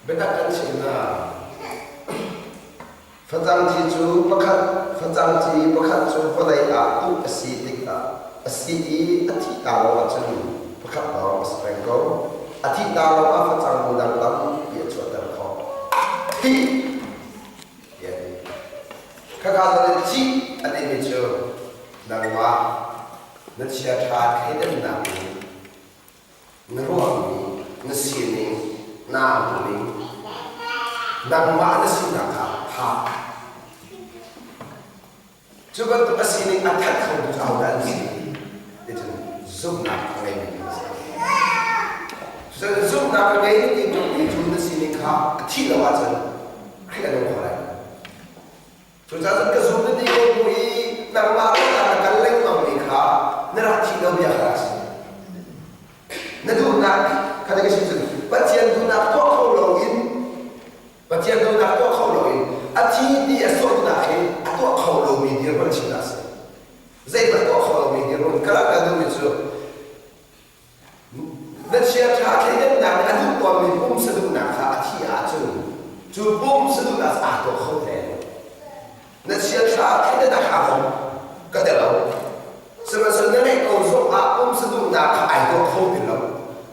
Biatak kan chimh hna. Facang ci cu pakhat facang ci pakhat cu vawlei ah tuh a si tikah a si i a thih ta lo ahcun pakhat lawng a si peng ko. A thih ta lo ah facang bu dang tampi a chuahter khawh. Thih ti a ti. Khakha zawn in thih a timi cu nangmah na chiaṭha thleidannak in na ruahmi, na sining, naa hmuhning, nangmah na sinak kha thah. Cu bantuk a sining a that khotu cu ahodah an si? Ti cun zumhnak a ngeimi kan si. Cucaah zumhnak a ngei ti ṭung i cu na sining kha a thih lo ahcun Khrih a nung kho lai. Cucaah cun ka zum na ti ko bu i nangmah ruahnak na kal lengmangmi kha na rak thih lo bia kha a si. Na duhnak kha na ka chim cun Pathian duhnak tuah kho loin Pathian duhnak tuah kho loin a thi ti a sawhnak hi a tuah kho lomi dirhmun chimnak a si. Zeihmanh tuah kho lomi dirhmun ka rak ka duhmi cu Na chiaṭha thleidannak nih a duh tawnmi pumsa duhnak kha a thih ahcun cu pumsa duhnak cu aa tuah kho te. Na chiaṭha thleidannak aa hong ka ti lo. Sihmanhsehlaw na ngeih ko zong ah pumsa duhnak kha ai tuah kho ti lo.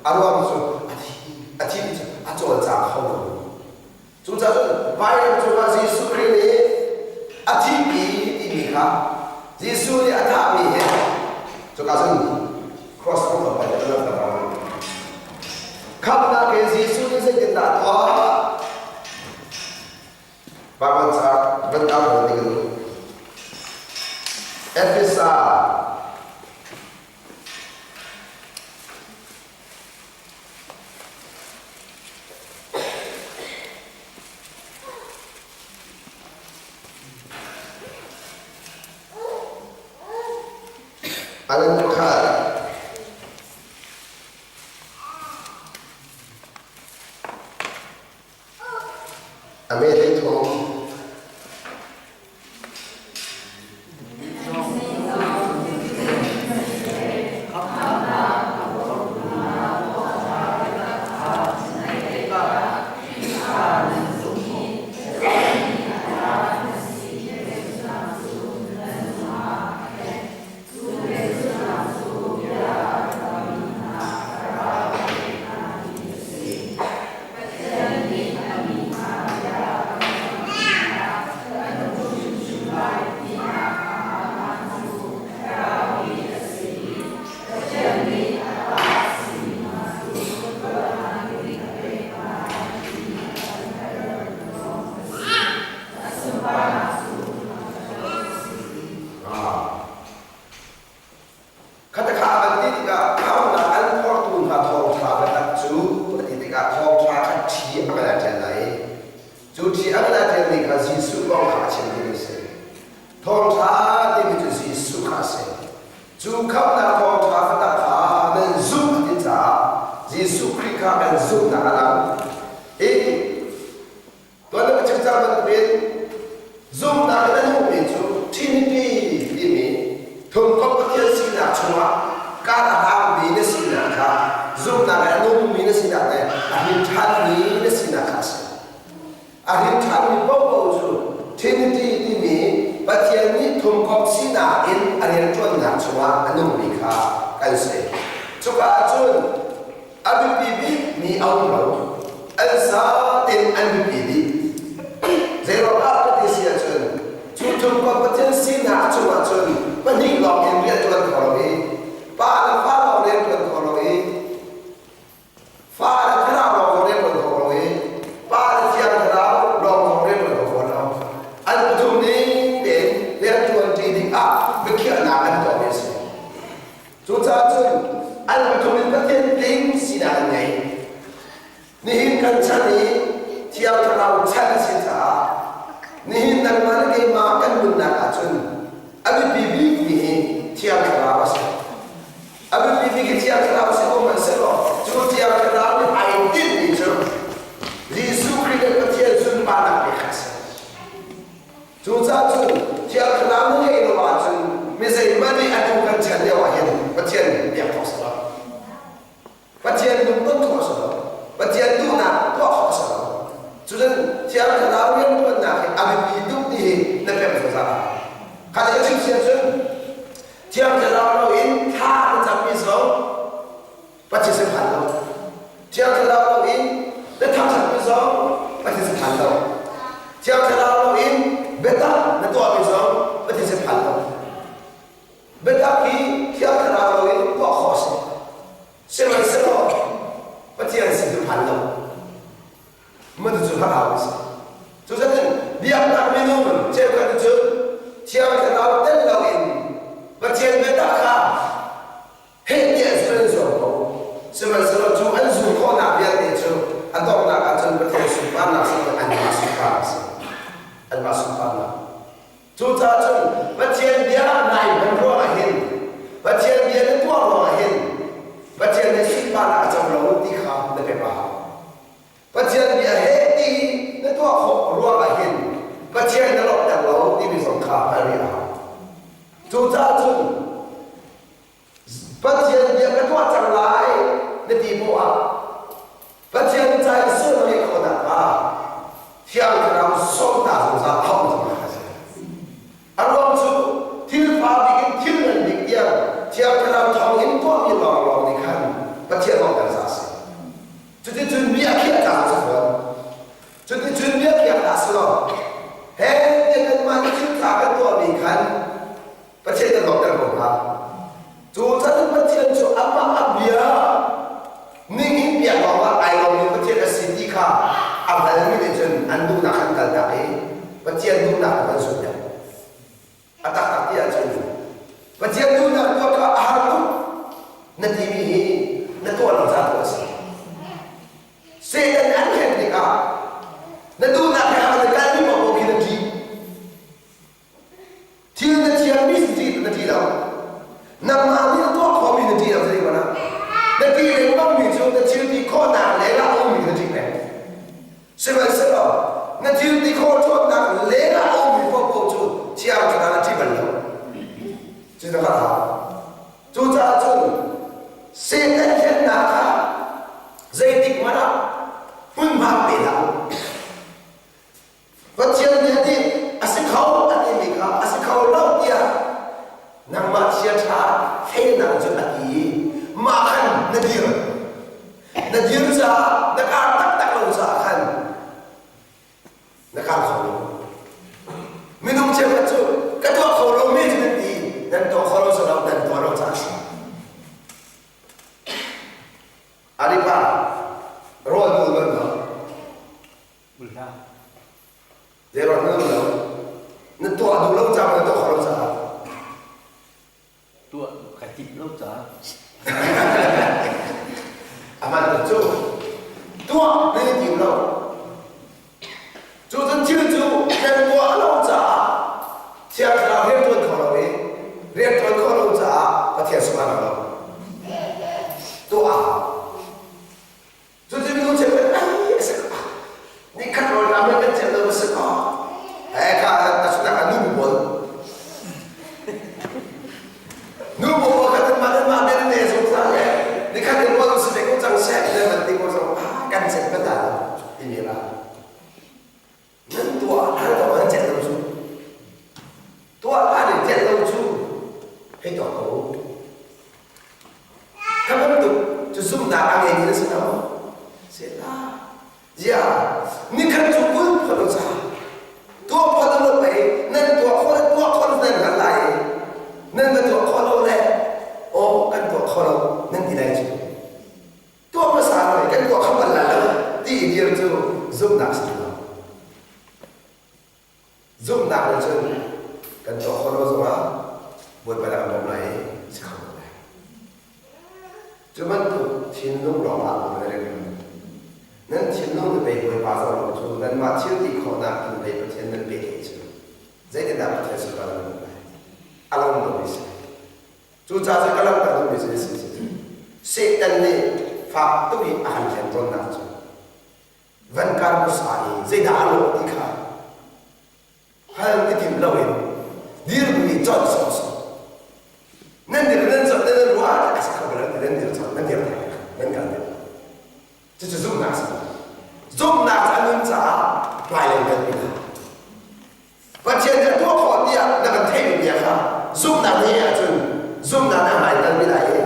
A ruang cu a thi a thi cu a cawlcang kho lo. Cucaah cun vailam cungah Jesuh Khrih nih a thihpi timi kha Jesuh nih a thahmi he cuka cun cross kong tlawmpal in a langhter rang. Khamhnak he Jesuh nih zeitindah a tuah? Bible ca van tar hna ding in Efesa Alan pakhat A me 13. Khatakha an ti tikah khamnak an phortu hna thawngṭha biatak cu a ti tikah thawngṭha kha ṭhi a ngan a ṭial lai. Cu ṭhi a ngan a ṭialmi kha Jesuh kong kha a chim ding a si. Thawngṭha timi cu Jesuh kha a si. Cu khamnak thawngṭha biatak kha nan zumh a ti caah Jesuh Khrih kha kan zumhnak a lang. I Tuan ka chim cang bantukin zumhnak in an hmuhmi cu Trinity timi thumkomh Pathian sinak chungah kar a hlangmi na sinak kha zumhnak in a nungmi na sinak le a hrin ṭhanmi na sinak kha a si. A hrin ṭhanmi paohpaoh cu Trinity timi Pathian nih thumkomh sinak in a rianṭuannak chungah a nungmi kha kan si. Cuka ahcun a biapi bikmi a um lo. An zatein an biapi dih. Zeiruangah ka ti si ahcun cu thumkomh Pathian sinak cungah cun pahnih lawng in rian ṭuan kho lo i pa le fa lawng rian ṭuan kho lo i fa le thlarau lawng rian ṭuan kho lo i pa le thiang thlarau lawng lawng rian ṭuan kho lo. An pathum ning tein rian ṭuan ṭi ding ah biakhiahnak an tuahmi a si. Cucaah cun an pathum in Pathian tling sinak an ngei. Nihin kan chan i Thiang Thlarau chan a si caah nihin nangmah le keimah kan nunnak ahcun a biapi bikmi hi Thiang Thlarau a si. A biapi bik hi Thiang Thlarau si ko hmanhsehlaw cu Thiang Thlarau nih ai tinhmi cu Jesuh Khrih le Pathian sunparnak pek kha a si. Cucaah cun Thiang Thlarau na ngeih lo ahcun mi zeihmanh nih atu kan chan lio ah hin Pathian biak khawh si lo. Pathian lungton si ahcun Thiang Thlarau loin thla na cammi zong Pathian sin phan lo. Thiang Thlarau loin na thangṭhatmi zong Pathian sin phan lo. Thiang Thlarau loin biatak na tuahmi zong Pathian sin phan lo. Biatak hi Thiang Thlarau loin tuah khawh a si. Sihmanhsehlaw Pathian sin cu phan lo. Mah cu thlarau a si. Cucaah biaknak minung cheukhat cu Thiang Thlarau tel loin Pathian biatak kha heh tiah zul an zuam ko. Sihmanhsehlaw cu an zul khawhnak vialte cu a donghnak ahcun Pathian sunparnak si anmah sunparnak a si. Anmah sunparnak. Cucaah cun Pathian bia nai hman ruangah hin Pathian bia na tuah ruangah hin Pathian nih sunparnak a co lo ti kha na pek a hau. Pathian bia he ti na tuah khawh ruangah hin Pathian na lawmhter lo timi zong kha hngalh rih a hau. Cucaah cun Pathian bia ka tuah cang lai na ti poah ah Pathian ca i sul na ngeih khawh nakhnga Thiang Thlarau sawm ta zungzal a hau zungzal a si. A ruang cu thil fa bik in thil ngan bik tiang Thiang Thlarau thawng in tuahmi lawnglawng nih khan Pathian lawngter za a si. Cuticun mi a khiah caah a si fawn. Cuticun mi a khiah hlah selaw he tiah kanmah nih thil ṭha kan tuahmi khan Pathian kan lawmhter ko hnga. Cu can Pathian cu amah a bia ning in biak lawngah ai lawmmi Pathian a si ti kha a hngalmi nih cun an duhnak an kaltak i Pathian duhnak an zulh deuh. A taktak ti ahcun Pathian duhnak tuah kha a har tuk na timi hi na tuah lo ca tu a si. Satan an hlen tikah na duhnak he a kalmi paoh khi na ṭih. Thil na thiammi si na ṭih lo. Nangmah nih na tuah khawhmi na ṭih lo zei hmanh ah. Na ṭih lengmangmi cu na thil ti khawhnak lengah a ummi na ṭih peng. Sihmanhsehlaw na thil ti khawh ṭhawnnak lengah a ummi paohpaoh cu Thiang Thlarau na ṭih bal lo. Cu na ka hau. Cucaah cun Satan hlennak kha zeitik hmanh ah hmunhma pe hlah u. Pathian nih a ti a si kho a timi kha a si kho lo tiah nangmah chiaṭha thleinak cu a ti i mah khan na dir. Na dir caah na kar taktak lo caah khan na kar kho lo. Minung cheukhat cu ka tuah kho lo mi cu nan ti nan tuah kho lo lo nan tuah lo caah a si. Aripa rawl dul bal ma? Zeiruang na lo? Na tuah duh lo caah na tuah kho lo caah. Tuah ka timh lo caah. Aman tuk cu. Tuah nan i tim lo. Cu cun thil cu kan tuah lo caah Thiang Thlarau rian ṭuan kho lo i rian ṭuan kho lo caah Pathian sungah na lo. Tuah a hau. Cucu minung cheukhat ai a si ko. Nikhat rawl ram kan cem lo a si ko. He kha a sunak ah nu pawl. Nu pawl kha nan mah nan mah ben ne zungzal le nikhat in rawl si ve ko cang seh le man ti ko zong kan cem kan ta lo timi ra. Nan tuah hal ko an celh lo cu. Tuah hal in celh lo cu hei tuah ko. Kha bantuk cu zumhnak a ngeimi na si lo. Si la. Zia, nikhat cu kul phot u ca. Tuah phot u pei nan tuah khawh le tuah khawh nan hngal lai i nan va tuah khawh lo le aw kan tuah kho lo nan ti lai cu. Tuah hmasa lo kan tuah kho bal lai lo ti i dir cu zumhnak si lo. Zumhnak nih cun kan tuah khawh lo zongah Bawipa nih a kan bawmh lai i si kho ko lai. Cu bantuk thinlung lawngah na rian ṭuan. Nan thinlung na pei Bawipa zoh lo cu nanmah thil ti khawhnak in pei Pathian nan pehtlaih cu zeitindah Pathian sunpar nan hmuh lai? A lawm lomi si. Cucaah cun ka langhter duhmi cu si cu Satan nih fak tuk i a kan hlen tawnnak cu van kar hmasa i zeidah a lawh ti kha hal i tim loin dirbu i chawnh sawhsawh nan dir nan chawnh nan ruah a si kho bal nan dir chawnh nan dir nan kal deuh cucu zumhnak si zumhnak cu a nun caah hmailei kan mi Pathian nih a tuah khawh tiah na kan theihmi bia kha. Zumhnak nih ahcun zumhnak nih a hmai kalmi lai i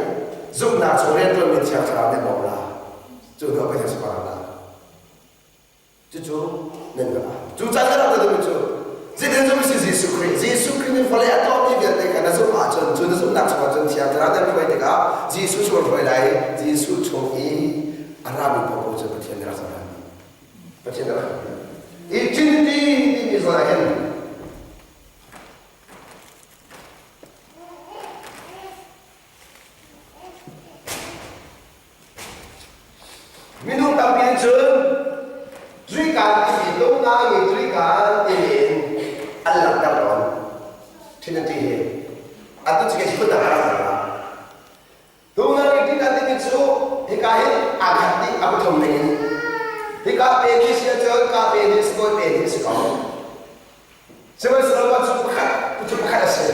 zumhnak chung rianṭuanmi Thiang Thlarau nih bawmh la. Cu hnu ah Pathian sunparnak la. Cucu nan hngalh a. Cu caan ka rak duhmi cu zeitin zumh si Jesuh Khrih. Jesuh Khrih nih vawlei a tuahmi vialte kha na zumh ahcun cu na zumhnak chungah cun Thiang Thlarau nan hruai tikah Jesuh chung hruai lai i Jesuh chung i a rami paohpaoh cu Pathian nih rak cohlan. Pathian nih rak cohlan. I Trinity timi zawn ah hin Minung tampi nih cun Trikan timi lung ngai Trikan timi in an langhter tawn. Trinity hi atu cu kei phun dang a rak lang. Lung ngai Trikan timi cu hika hin aa khat dih a pathum ning in. Hika pe ni si ahcun ka pe ni si ko pe ni si ko. Sihmanhsehlaw mah cu pakhat cu pakhat a si.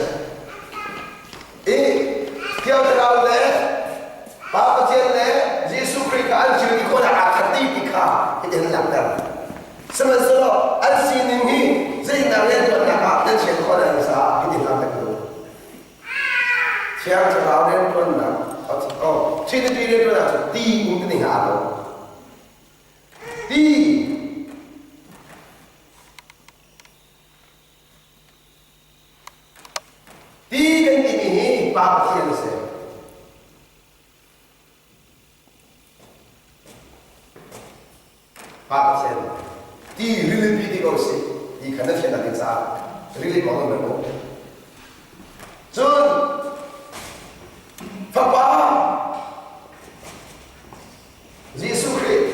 I Thiang Thlarau le Pa Pathian le Jesuh Khrih kha an thil ti khawhnak aa khat dih ti kha hitin an langhter. Sihmanhsehlaw an sining hi zeitindah rianṭuannak ah nan thian khawh lai caah hitin langhter ka duh. Thiang Thlarau rianṭuannak oh, Trinity rianṭuannak cu ti um ti ning aa lo. Ti Ti kan timi hi Pa Pathian a si. Pa Pathian. Ti rilipi ti ko si. Ti kha na thian ding caah rili kong nan mu. Cun Fapa Jesuh Khrih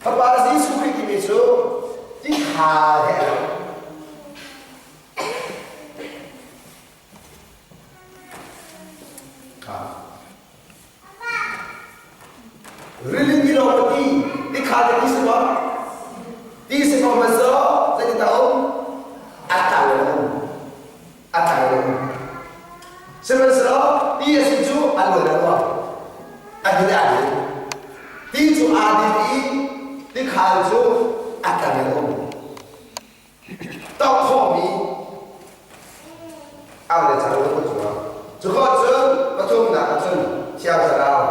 Fapa Jesuh Khrih timi cu tikhal he a lo. Rili ti lawng ti tikhal le ti si maw? Ti si ko hmasa zeitin dah um? A tang in um. A tang in um. Sihmanhsehlaw ti a si cu a luan a luang. A din a din. Ti cu aa din i tikhal cu a tang in a um. Tawk khawhmi au le cang lu cungah. Cu khawh cun pathumnak ah cun Thiang Thlarau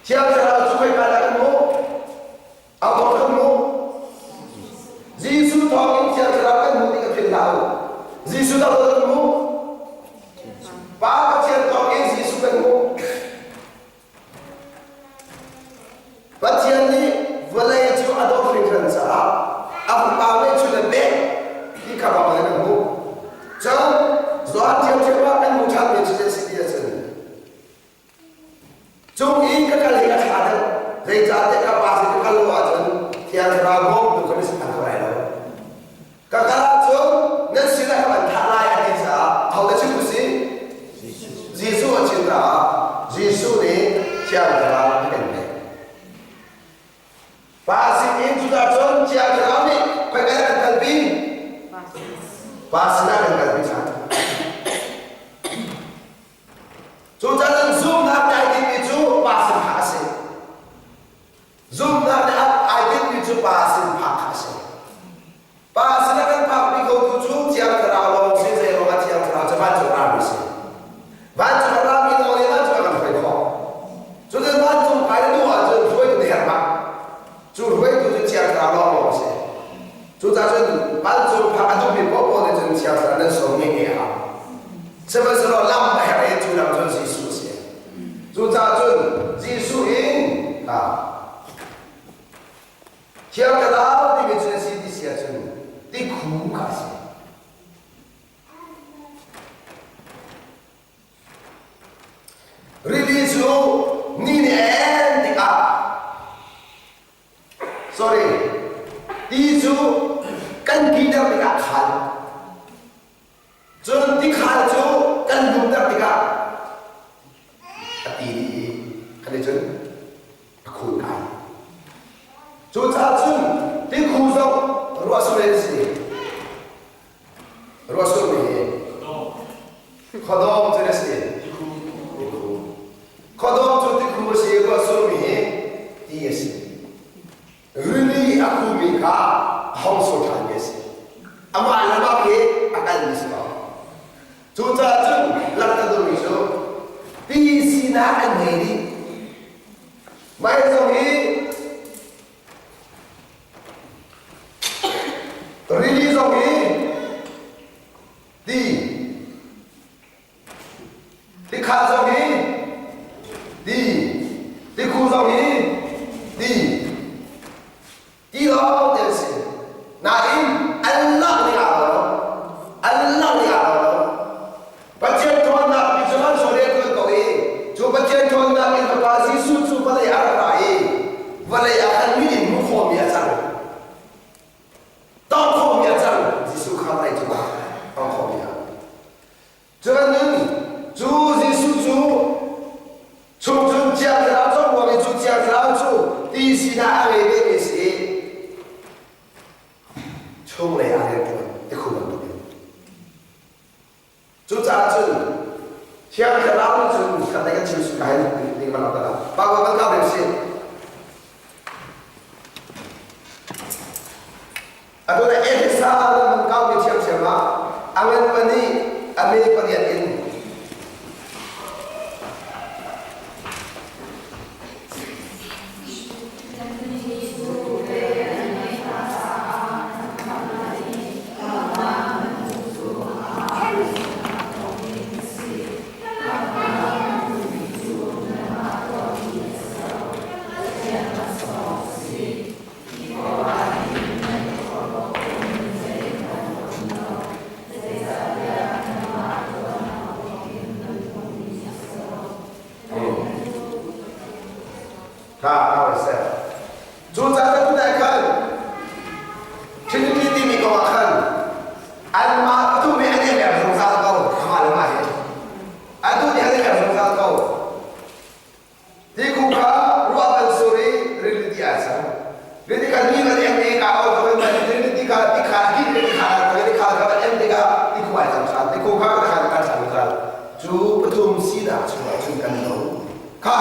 Thiang Thlarau cu khoika dah kan hmuh? A kong kan hmuh. Jesuh thawngin Thiang Thlarau kan hmuh ti ka philh hlah u. Jesuh dah kan hmuh? Pa Pathian thawngin Jesuh kan hmuh. Pathian nih vawlei cu a dawt hringhran caah a fapa ngeihchun a pek ti kha bang in kan hmuh. Cun Johan ṭhiamṭhiam ah kan hmuh ṭhanmi cu zei si ti ahcun Cung i ka kal hi ka ṭha deuh. Zeicahtiah ka pa sin ka kal lo ahcun Thiang Thlarau bawmtu kha na si phan kho lai lo. Ka kal ahcun nan sinah ka van thlah lai a ti caah ahodah chim u sih? Jesuh a chim caah Jesuh nih Thiang Thlarau a kan pek. Pa sinin cudah cun Thiang Thlarau nih khoika dah kan kalpi? Pa sinah kan kalpi ṭhan. Cucaah zumhnak nih ai tinhmi cu pa sin phak a si. Zumhnak nih ai tinhmi cu pa sin phak kha a si. Pa sin a kan phakpi khotu cu Thiang Thlarau lawng si zeiruangah Thiang Thlarau cu vancung rami si. Vancung a rami lawng nih vancung a kan hruai khawh. Cutin vancung kai na duh ahcun hruaitu na herh bak. Cu hruaitu cu Thiang Thlarau lawng lawng si. Cucaah cun vancung phak a duhmi paohpaoh nih cun Thiang Thlarau nan sawm ngeih a hau. Sihmanhsehlaw lam a herh i cu lam cun Jesuh a si. Cucaah cun Jesuh in Thiang Thlarau timi cu na si ti si ahcun tikhu kha a si. Rili cu ni nih a en tikah sorry ti cu kan kiter tikah khal Cun tikhal cu kan lumter tikah a ti dih i khan cun a khul kai. Cucaah cun tikhu zong ruah sur in si. Ruah sur mi hi khuadawm cu a si. Khuadawm cu tikhu a si, ruah sur mi hi ti a si. khumi kha a hong sur ṭhanmi a si. Amah le amah khi a kalmi si ko. Cucaah cun langhter duhmi cu ti sinak an ngei dih. Mah zong hi rili zong hi ti Tikha zong hi ti, tikhu zong hi ti, ti lawng te an si. Nain an langh ning aa lo lo. An langh ning aa lo lo. Pathian ṭhawnnak mi cu an saw rian ko i cu Pathian ṭhawnnak in Fapa Jesuh cu vawlei ah a rak ra i vawlei ah khan mit in hmuh khawhmi a cang. Tawng khawhmi a cang. Jesuh kha vawlei cungah tawng khawhmi a. Cun cu Jesuh cu chung cun Thiang Thlarau cawk i cu Thiang Thlarau cu ti sinah a ngei vemi a si i chunglei ah rianṭuan tikhu bantukin. Cucaah cun Thiang Thlarau nih cun khat kan chim su kai ning man ka pa kan kau ding si. Atu le Efesa lam kaumi ṭhiamṭhiam ah a ngan pahnih a me pariat in Kha a seh. Cucaah tunai khan Trinity timi kong ah khan anmah tu nih an i mer zungzal ko amah le mah hi. Atu nih an i mer zungzal ko. Ti kha ruah kan sur i rili ti aa cang. Rili kha ni van em i ka au ka van rili ti kha ti kha hi ti kha ti kha ka van em tikah ti khu ai cang ṭhan. Ti khu kha ka khan kan ṭhan zungzal. Cu pathum sinak chungah cun kan lo. Kha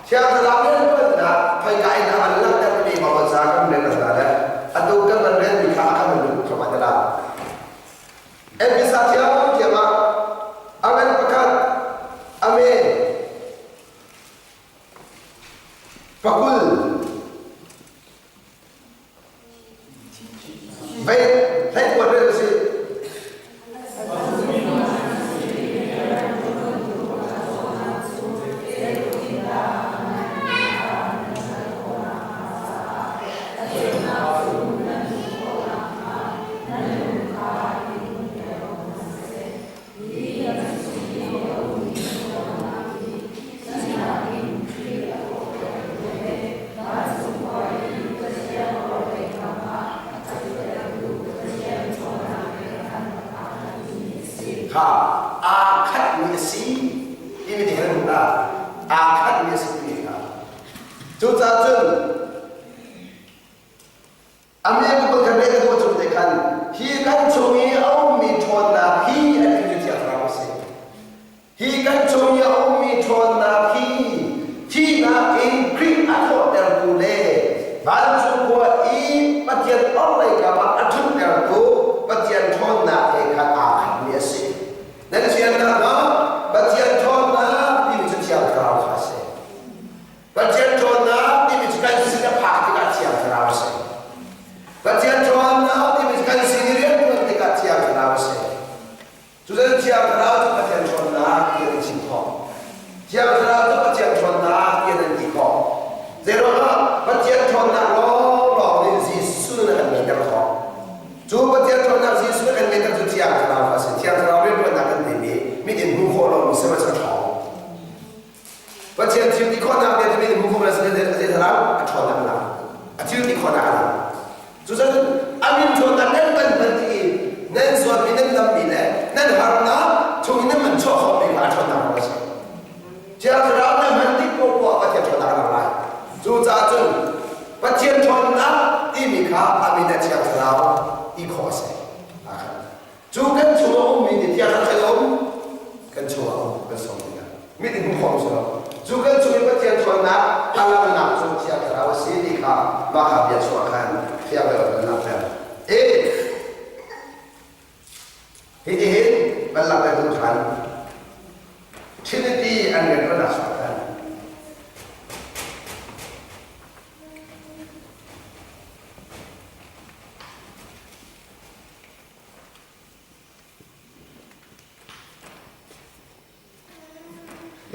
Thiang Thlarau rianṭuannak khoika in a van langhtermi Baibal ca kan rel hna le atu kan van relmi kha a kan van duh thluahmah te lai. Efesa thiamthiam ah a ngan pakhat amen pakul vei hlei kuat rel usih. Kha aa khatmi a si timi te kan hmuh aa khatmi a si timi kha cucaah cun A mi kan rel ka cung te khan hi kan chung i a ummi ṭhawnnak hi a timi Thiang Thlarau a si. Hi kan chung i a ummi ṭhawnnak hi thihnak in Khrih a thawhtertu le vancung khua i Pathian orhlei kam ah a ṭhuttertu Pathian ṭhawnnak he khan aa khatmi a si. Nan fian nakhnga Pathian ṭhawnnak timi cu Thiang Thlarau kha a si. Pathian ṭhawnnak timi cu kan sin a phak tikah Thiang Thlarau a si. Pathian ṭhawnnak timi cu kan sin i rianṭuan tikah Thiang Thlarau a si. Cucu Thiang Thlarau cu Pathian ṭhawnnak ti an chim khawh. Thiang Thlarau cu Pathian ṭhawnnak ti an ti khawh. Zeiruangah Pathian ṭhawnnak lawnglawng nih Jesuh na kan ngeihter khawh. Cu Pathian ṭhawnnak Jesuh na kan ngeihter cu Thiang Thlarau a si. Thiang Thlarau rianṭuannak kan timi mit in hmuh khawh lomi sihmanhsehlaw ṭhawng. Pathian thil ti khawhnak bia timi hmuh khawh na si thlarau a ṭhawnnak a lang. A thil ti khawhnak a lang. Cucun a min ṭhawnnak nan kan hman ti i nan zuatmi nan lammi le nan harnak chung in nan man chuah khawhmi kha a ṭhawnnak a si. Thiang Thlarau na hman tik poah Pathian ṭhawnnak a lang lai. Cucaah cun Pathian ṭhawnnak timi kha a min a Thiang Thlarau ti khawh a si. Cu kan chung a ummi nih tiah kan a um kan chung ah um kan sawm tikah mit in hmuh khawh si lo. Cu kan chung i Pathian ṭhawnnak a langhnak cu Thiang Thlarau a si ti kha mah kha bia chuah khan fiang deuh in langhter. E Hitihin van langhter duh ṭhan. Trinity an rianṭuannak chuah khan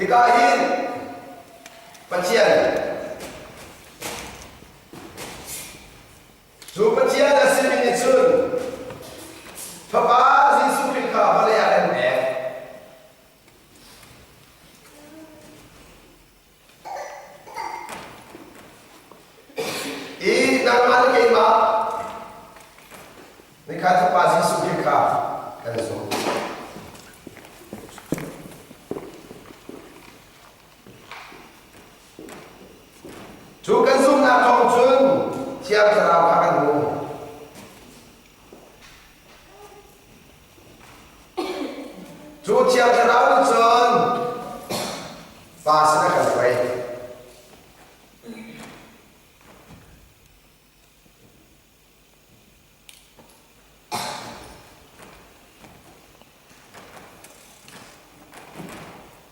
Hika hin Pathian cu Pathian a simi nih cun Fapa Jesuh Khrih kha vawlei ah kan pek. I nangmah le keimah nikhat Fapa Jesuh Khrih kha kan zumh. Cu kan zumhnak thawng cun Thiang Thlarau kha kan hmu. Cu Thiang Thlarau nih cun Pa sin a kan hruai.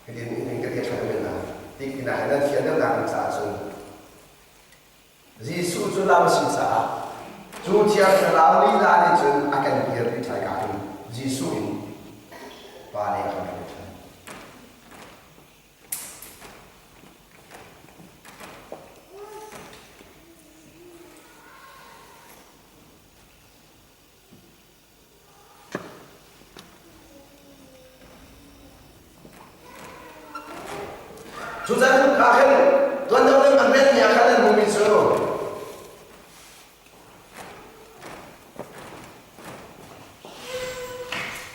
Hitin in ka ti ṭhan men hna. Tik ina hin nan fian deuhnak ding caah cun Jesuh cu lam a si caah cu Thiang Thlarau lila nih cun a kan kirpi ṭhai ka in Jesuh in Pa nih a kan hruai ṭhan. Cucaah ah khin tuan deuh in an relmi ah khan an hmuhmi cu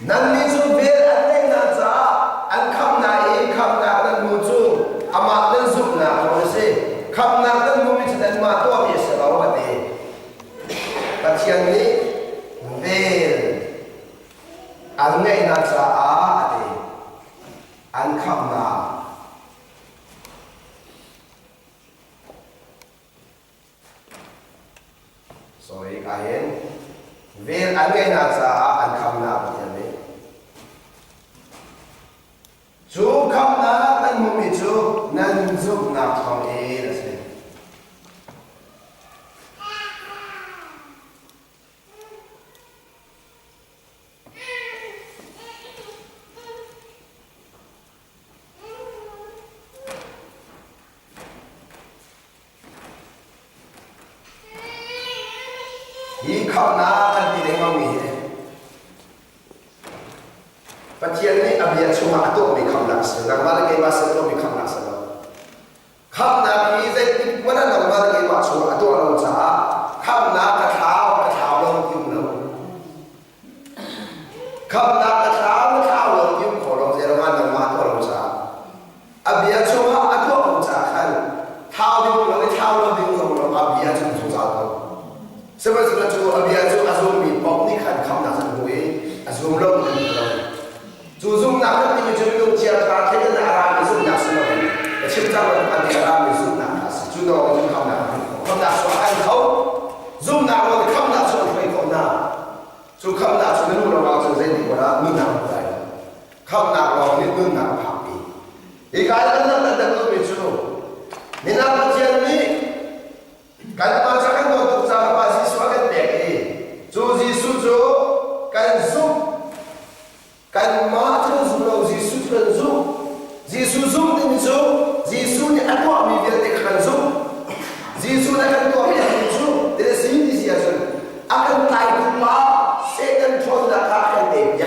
Nannih cu vel an ngeihnak caah an khamhnak i khamhnak nan hmu cu amah nan zumhnak thawng a si. Khamhnak nan hmuhmi cu nanmah tuahmi a si lo a ti. Pathian nih vel an ngeihnak caah a ti. An khamhnak. Sorry, ka hin vel an ngeihnak caah an khamnak Pathian nih. Cu khamnak an hmuhmi cu nan zumhnak thawng in a si. Hi khamhnak kan ti lengmangmi hi Pathian nih a bia chungah a tuahmi khamhnak a si. Nangmah le keimah sin tuahmi khamhnak a si lo. Khamhnak hi zeitik hmanh ah nangmah le keimah chungah a tuah lo caah khamhnak ka thlau, ka thlau lo ti um lo. Khamhnak ka thlau, ka thlau lo ti um kho lo. Zeiruangah nangmah tuah lo caah. A bia chungah a tuah ko caah khan thau ding lo i thau lo ding zong lo a bia cu zungzal ko. Sihmanhsehlaw cu a bia cu a zummi paoh nih khan khamhnak an hmu i a zum lo mi an hmu lo. Cu zumhnak kan timi cu minung chiaṭha thleidan a rami zumhnak si loin ka chim cang bantuk an a rami zumhnak kha a si. Cu lawng in khamhnak an hmu kho. Khamhnak cu an kho. Zumhnak lawng in khamhnak cu an hruai khawh hna. Cu khamhnak cu minung lawng ahcun zeitik hmanh ah nunnak a hmu lai lo. Khamhnak lawng nih nunnak a phakpi. Hika i kan langhter duhmi cu Minang Pathian nih kanmah ca kan dawt tuk caah Pa Jesuh a kan pek i cu Jesuh cu kan zumh kanmah cu kan zum lo Jesuh cu kan zumh Jesuh zumh timi cu Jesuh nih a tuahmi vialte kha kan zumh Jesuh nih a kan tuahpiakmi cu ti a si ti si ahcun a kan tlaitu pa Satan ṭhawnnak kha a kan pek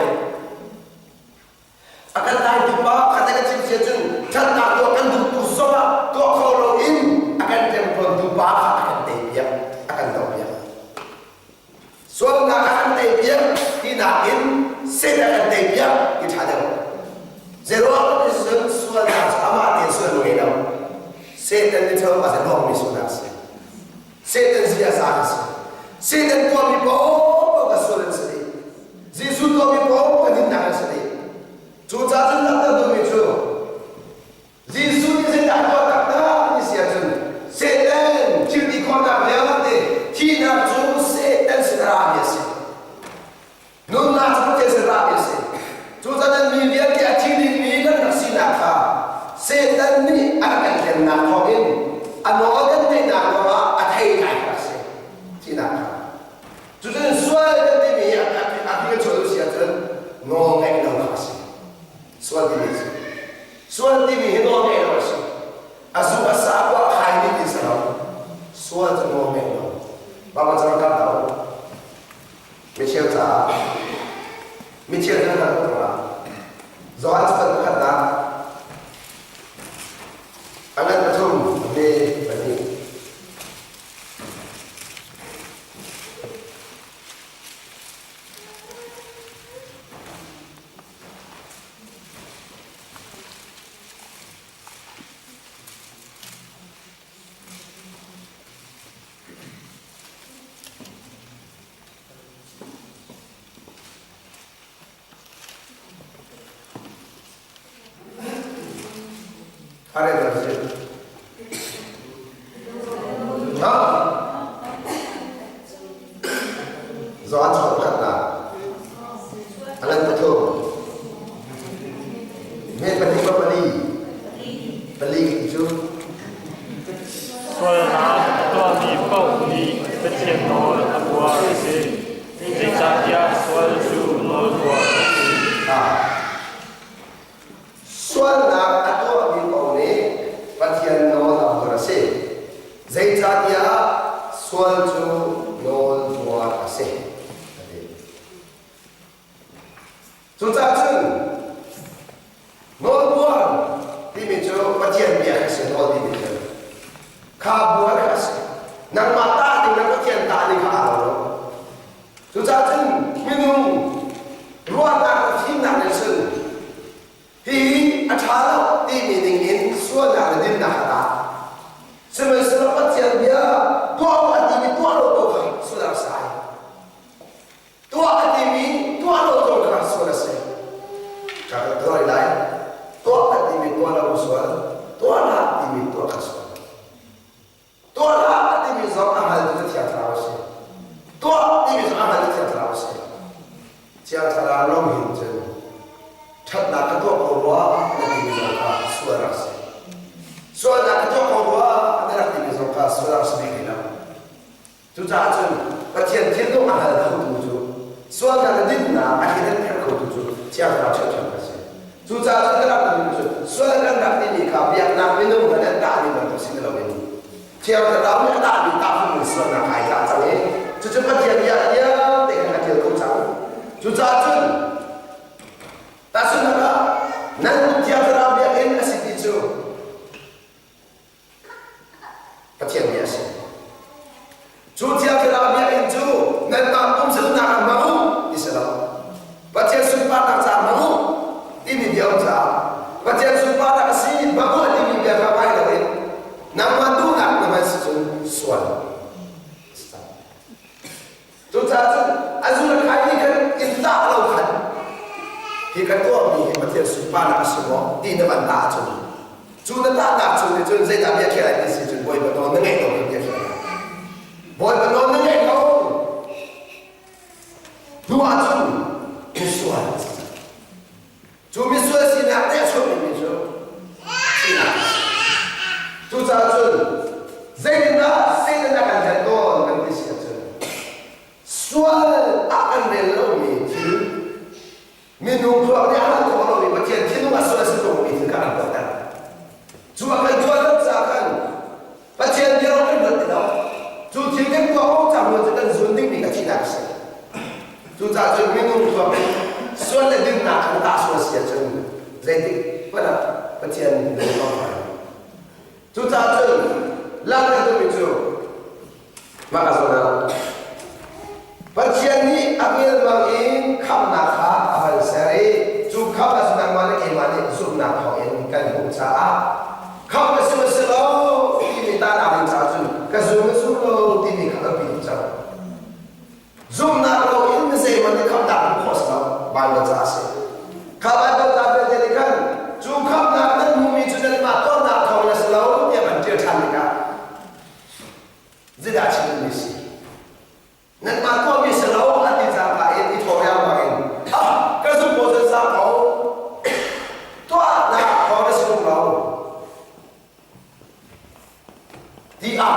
A kan tlaitu pa kha kan chim sia cun ṭhatnak tuah kan duh tu zongah tuah kho loin a kan ṭemṭawntu pa kha a kan teipiak, a kan dohpiak. Sualnak a kan teipiak tinak in Satan a kan teipiak ti ṭha deuh. Zeiruang ah cun sualnak cu amah tein sual ngei lo. Satan nih ṭhalo a lawmmi sualnak a si. Satan ziaza a si. Satan tuahmi paohpaoh ka sual an si dih. Jesuh tuahmi paoh ka dinnak an si dih. Cucaah cun langhter duhmi cu Jesuh nih zeidah tuah taktak ti si ahcun Satan thil ti khawhnak vialte. nawl ngeih lo. Baba cang kan lo. Micheu caah micheu cu nan tuk la. Johan cakuat pakhatnak a ngan pathum a hme pahnih. Are da si. Ha? Zoan chok khatnak. Alan pathum. Me pahnih ma pali. Pali cu. Sualnak a tuahmi paoh nih Pathian nawl a buar a si. Zeicahtiah sual cu nawlbuar a si. Sualnak a tuahmi paoh nih Pathian nawl a buar a si. Zeicahtiah sual cu nawlbuar a si. Cucaah cun nawlbuar timi cu Pathian bia kha si nawl timi cu kha buar kha a si. Nangmah tah ding le Pathian tah ding kha aa lo lo. Cucaah cun minung ruahnak le fimnak nih cun hihi a ṭha lo timi ning in sualnak le dinnak a tah. Sihmanhsehlaw Pathian bia tuah u a timi tuah lo ko kha sual a sai. Tuah a timi tuah lo zong kha sual a si. Ka kan tuah lai. Tuah a timi tuah lo sual. Tuah hlah timi tuah kha sual. Tuah hlah a timi zong a hngaltu cu Thiang Thlarau a si. Tuah timi zong a hngaltu Thiang Thlarau a si. Thiang Thlarau lawng hin cun ṭhatnak ka tuah ko rua na timi zong kha sual rak si. Sualnak ka tuah ko rua na rak timi zong kha sual rak si bik lo. Cucaah cun Pathian thinlung a hngal khotu cu sualnak le dinnak a hlian pher khotu cu Thiang Thlarau ṭhiamṭhiam a si. Cucaah cun ka rak timi cu sual kan rak timi kha biaknak minung hna nih an tahmi bantuk si loin Thiang Thlarau nih a tahmi tahfung in sualnak ai tah cang i cucu Pathian bia vialte khan a ṭial ko cang. Cucaah cun tahchunhnak ah nan Thiang Thlarau biakinn a si ti cu Pathian bia a si. Cu Thiang Thlarau biakinn cu nanmah pumsalnak ah hmang u ti si lo. Pathian sunparnak caah hmang u timi bia um caah Pathian sunparnak a si hmang u a timi bia kha ngai loin nangmah duhnak na hman si cun sual. Cucaah cun a zul a khaimi khan in tah lo khan hi ka tuahmi hi Pathian sunparnak a si maw ti na van tah ahcun cu na tahnak chung nih cun zeidah bia khiah lai ti si cun Bawipa nawl na ngeih lo khan bia khiah lai. Bawipa nawl na ngeih lo hnu ahcun misual Cu misual sinak nih a chuahpimi cu sinak a si. Cucaah cun zeitindah Satan a kan hlen tawn kan ti si ahcun sual ah kan rel lomi thil minung thluak nih a hal khawh lomi Pathian thinlung ah sual a si lomi thil kha kan tuahter. Cu a kan tuahter caah khan Pathian bia kan ruat ti lo. Cu thil kan tuah awk cang cu kan zun dingmi kha thihnak a si. Cucaah cun minung thluak in sual le dinnak kha tah sual si ahcun zeitik hmanh ah Pathian lung a fai. Cucaah cun langhter duhmi cu mah ka zawn ah Pathian nih a ngelmang in khamhnak kha a van ser i cu khamh a si nangmah le keimah nih zumhnak thawngin kan hmuh caah khamh ka si maw si lo timi tahnak ding caah cun ka zum maw zum lo timi kha kan pi cang. Zumhnak lo in zeihmanh nih khamhnak hmuh khawh a si lo. Baibal ca a si. Kha Baibal ca vialte nih khan cu khamhnak nan hmuhmi cu nanmah tuahnak thawngin a si lo tiah kan ṭial ṭhan tikah zeidah chim duhmi si? Nanmah tuahmi si lo an ti cangka in i thawh riangmang in ah ka zumh ko cun sang ko tuahnak thawng na si tung lo ti ah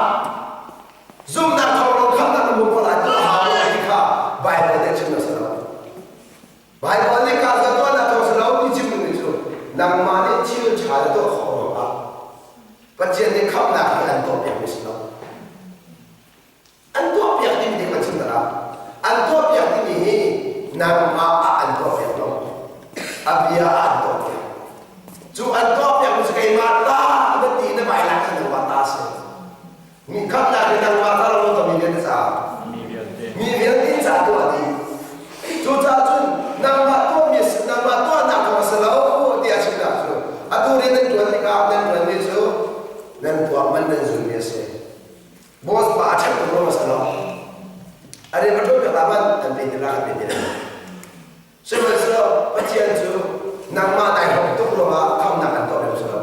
zumhnak thawng lo khamnak na hmu ko lai tuah hau lo ti kha Bible nih a chim lo si lo. Bible nih ka za tuahnak thawng si lo ti chim duhmi cu nangmah nih thil ṭha na tuah khawh ruangah Pathian nih khamhnak hi an tuahpiakmi si lo. Nangmah ah an tuahpiak lo. A bia ah an tuahpiak. Cu an tuahpiak cu keimah ta na ti na vai lai khan nangmah ta a si. Mi khamnak hi nangmah ta lo to mi vialte caah. Mi vialte. Mi vialte caah tuah dih. Cucaah cun nangmah tuahmi nangmah tuahnak kong a si lo tiah chimnak cu atu rian nan ṭuan tikah nan ṭuanmi cu nan tuah man nan zulmi a si. Boss pa a ṭhat tuk ruang a si lo. A rian va ṭuan piak la man an pe ti la kan pe ti la. Sihmanhsehlaw Pathian cu nangmah nai hrawm tuk ruangah khamnak an tuah lio si lo.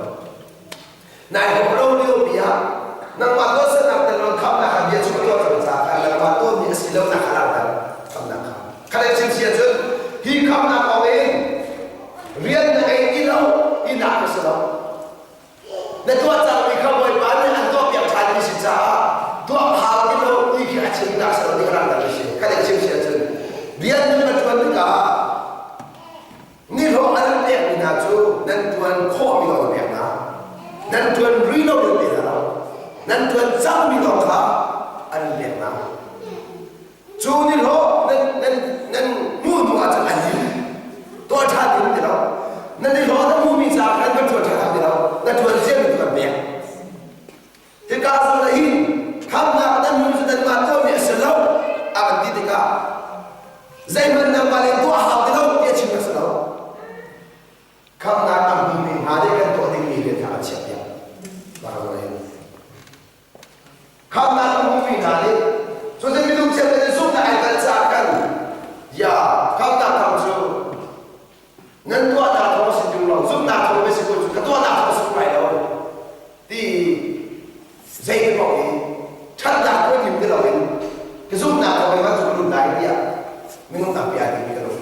Nai hrawm lo lio pi ah nangmah tuahsernak tel lo khamnak kha bia chung a tuah cang caah khan nangmah tuahmi a si lo nak kha langhter khamnak kha. Kha le chim si ahcun hi khamnak kong in rian na ngei ti lo tinak ka si lo. Na tuah cangmi kha Bawipa nih an tuahpiak ṭhanmi si caah tuah hau ti lo ti khi a chimnak si lo ti ramdang a si. Kha le chim si ahcun rian nan va ṭuan tikah nihlawh an pekmi hna cu nan ṭuan khawhmi lawng an pek hna. Nan ṭuan rih lo nan pe hna lo. Nan ṭuan cangmi lawng kha an pek hna. Cu nihlawh nan nan nan hmuh hnu ahcun an lim. Tuah ṭhan ding ti lo. Na nihlawh na hmuhmi caah khan kan ṭuan ṭhan ti lo. Na ṭuan ciami tu kan pek. Hika zawn ah hin khamnak nan hmuh cu nanmah tuahmi a si lo a kan ti tikah zeihmanh nangmah le tuah hau ti lo ti a chim a si lo. Khamnak an hmumi hna nih kan tuah dingmi rian kha an chiahpiak. Mah ka zawn ah hin. Khamnak a hmumi hna nih cutin minung chiat in zumhnak ai tel caah khan ya khamnak thang cu nan tuahnak thawng a si ṭung lo zumhnak thawng a si ko cu ka tuahnak thawng a si lai lo ti zei paoh i ṭhatnak tuah lim ti loin ka zumhnak thawng in van lut lai tiah minung tampi ai timi ka lung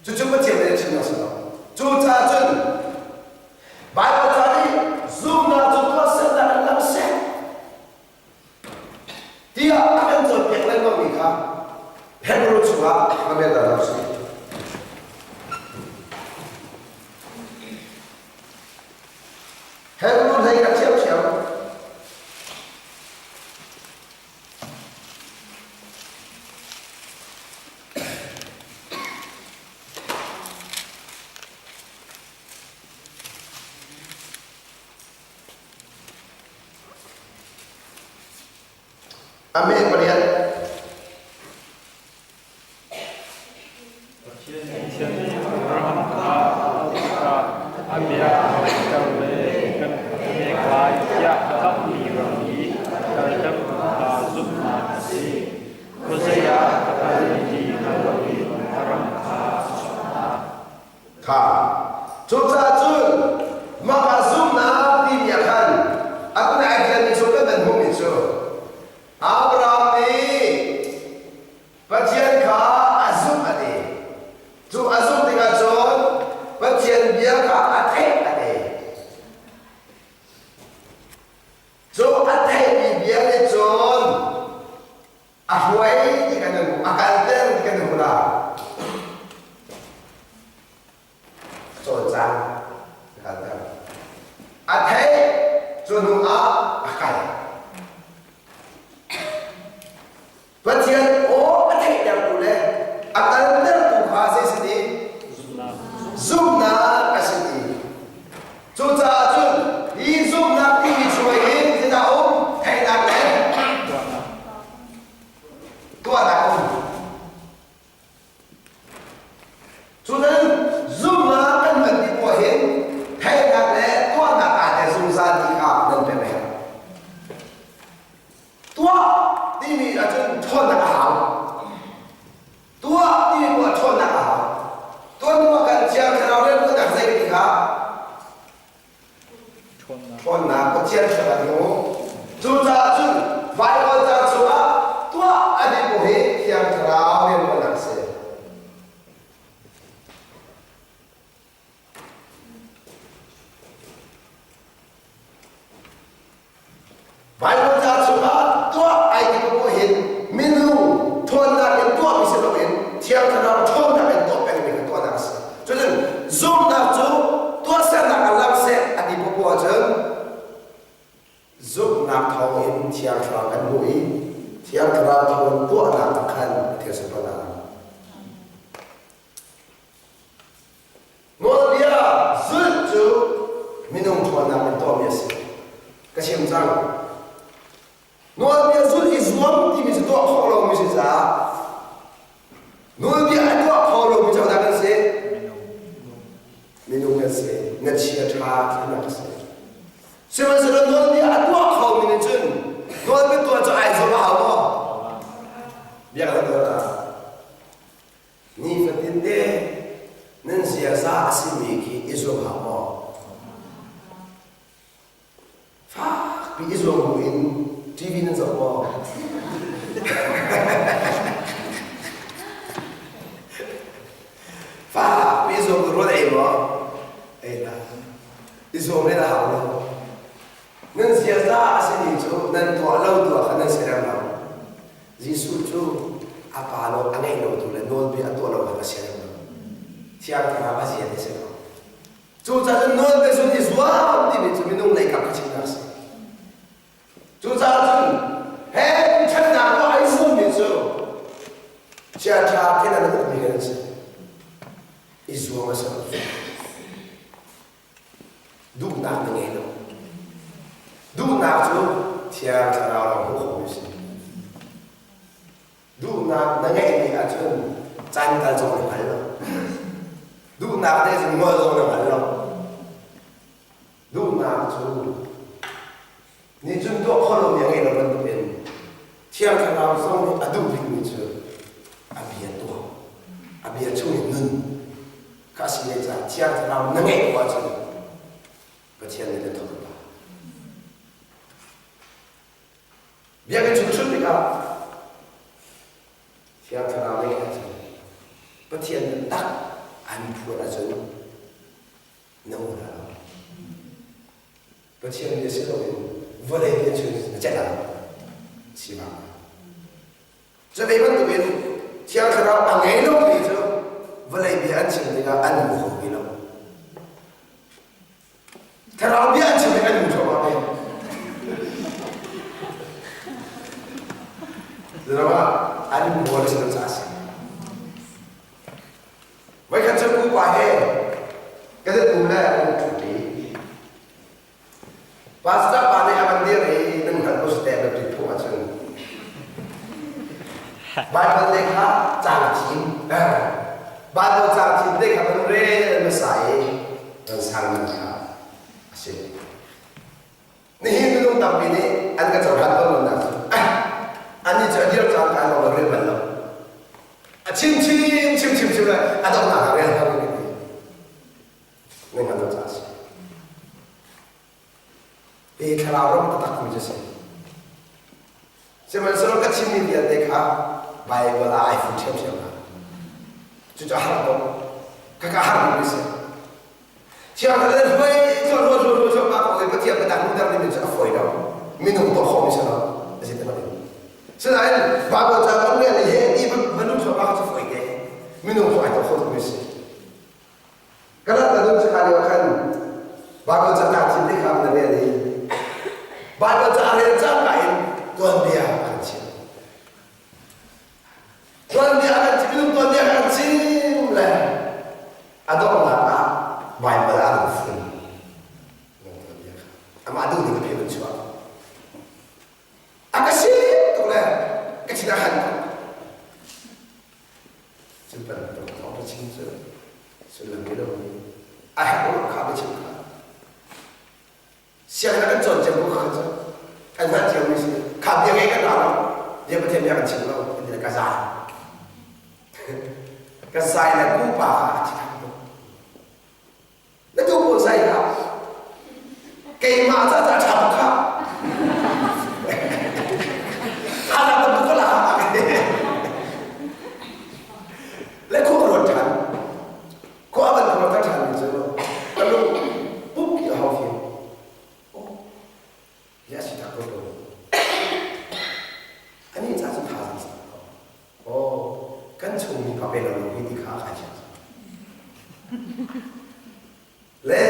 cucu Pathian nih a chim a si lo cucaah cun Baibal ca nih zumhnak cu tuahsernak in lang seh tiah a kan cawnpiak lengmangmi kha Hebrew chungah va rel ta hna usih. Hebrew hlei kha ṭhiamṭhiam. A me pariat. Pathian nih Abraham kha a auh tikah a bia a theihter le kan pek lai tiah a kamhmi ram i kaltertu kha zumhnak a si. Khuazei ah a kal ti hngal loin a ram kha a chuahtak. Kha. Cucaah cun mah ah zumhnak timi ah khan a kun ai ṭialmi cu kan nan hmuhmi cu Abraham nih Pathian kha a zumh a ti. Cu a zumh tikah cun Pathian bia kha a theih a ti. Cu a theihmi bia nih cun a hruai ti kan hmu a kalter ti kan hmu la cawlcang a kalter a theih cu hnu ah a kal Pathian aw a theihtertu le a kaltertu kha zei si ti zumhnak a si ti cucaah cun hi zumhnak timi chung hin zeidah um theihnak le tuahnak um Cunan zumhnak kan hman ti poah hin theihnak le tuahnak aa tel zungzal ti kha nan pem a herh. Tuah timi ahcun ṭhawnnak a hau. Tuah timi poah ṭhawnnak a hau. Tuan hnu ah kan Thiang Thlarau rianṭuannak zei ti kha ṭhawnnak Pathian ṭhawnnak hmu. Cucaah cun Baibal ca chungah tuah a ti bu hi Thiang Thlarau rianṭuannak a si. Baibal ca chungah tuah ai ti paoh hin minung ṭhawnnak in tuahmi si loin Thiang Thlarau ṭhawnnak in tuah pengmi kha tuahnak a si. Cucun zumhnak cu tuahsernak ah lang seh a ti paoh ahcun zumhnak thawngin Thiang Thlarau kan hmuh i Thiang Thlarau thawngin tuahnak ah khan thil si a lang. Ka chim cang. Nawlbia zulh i zuam timi cu tuah khawh lomi si caah nawlbia a tuah kho lomi cu dah kan si? Minung kan si. Na chia ṭha thlenak a si. Sihmanhsehlaw nawlbia a tuah khomi nih cun nawlbia tuah cu ai zuam a hau maw? Bia kan tuah ah nifatin te nan ziaza a simi khi i zuam hau maw? Fakpi i zuam bu in TV nan zoh maw? Fakpi i zuam bu rawl ei maw? Ei hlah. I zuam len a hau lo. Nan ziaza a simi cu nan tuah lo tuah kha nan si rem lo. Jesuh cu a pa lo a ngeih lo tu le nawlbia a tuah lo kha a si rem lo. Thiang Thlarau a zia ti si lo. Cucaah cun nawlbia zulh i zuam timi cu minung lei kap ka chimnak a si. Cucaah cun he ṭhatnak tuah ai zuammi cu chiaṭha thil an ukmi kan si. I zuam a si lo. Duhnak na ngei lo. Duhnak cu Thiang Thlarau lawng hmuh khawhmi a si. Duhnak na ngeihmi ahcun caan kal zong na hngal lo. Duhnak te cun ngol zong na hngal lo. Duhnak cu nih cun tuah khawh lomi a ngei lo bantukin Thiang Thlarau zong nih a duh bikmi cu a bia tuah, a bia chung in nun kha a si ve caah Thiang Thlarau na ngeih ko ahcun Pathian nih na thawk a Biakinn chung ṭhut tikah Thiang Thlarau nih ahcun Pathian biatak an phuan ahcun na ngu hna lo. Pathian bia si loin vawlei bia cu na celh lo. Si bang. Cu ve bantukin Thiang Thlarau a ngei lomi cu vawlei bia an chim tikah an ngu kho ti lo. Thlarau bia an chim i kan hmu thluahmah ve. Zerama an bual si lo caah a si. Voikhat cu pupa he kan i um le an ṭhu Pastor pa nih a van dir i nan hngalh ko si teh nan ṭit phung ahcun Bible te kha caang a thim. Bible caang thim te kha van rel hmasa i van sang nan kha a si. Nihin minung tampi nih an ka cohlan tawn lonak cu annih cu a dir caan kai lawng rel bal lo. A chim chim chim chim chim le a donghnak ah rel hau in ti. Nan hngalh lo caah a si. Hi thlarau ram taktak mi cu a si. Sihmanhsehlaw ka chimmi vialte kha Baibal ah ai fun ṭhiamṭhiam hna. Cucu a har tuk. Khaka har bikmi a si. Thiang Thlarau nih hruai cuah ruah ruah ruah cuah mah kong i Pathian biatak luhter dingmi cu a fawi lo. Minung tuah khawhmi si lo. A si ti lo. Sinain Baibal ca kan rel i he ti va luh thluahmah kha cu fawi te. Minung cu ai tuah kho tukmi a si. Ka rat ka nun cakha lio khan Baibal ca kaa thim te kha na rel i Baibal ca a rel cangka in tuanbia a kan chim. Tuanbia a kan chim minung tuanbia a kan chim le a donghnak ah Baibal ah an fun. Tuanbia kha amah duh ning a phe chuah. A ka si tuk le ka thin a han tuk. Cu bantuk thawngṭha chim cu sullam ngei lomi a herh lo kha biachim kha sianginn kan cawn cio ko kha cu kan hngalh ciomi si kha bia ngei kan ra lo bia Pathian bia kan chim lo kan ti le ka zai ka zai le pupa kha a thi thang tuk Na tu pawl sai hlah. Keimah ca ca ṭha kha. Thana tam tuk la. Le khua ruat ṭhan. Khua ban ruat ṭhan mi cu ka lung pup ki a hau fiang. Oh, ya si tak ko ko. Ani ca cu thazaang sa ko. Aw, kan chungmi pa pe lo lo hi ti kha a kai thiam. Le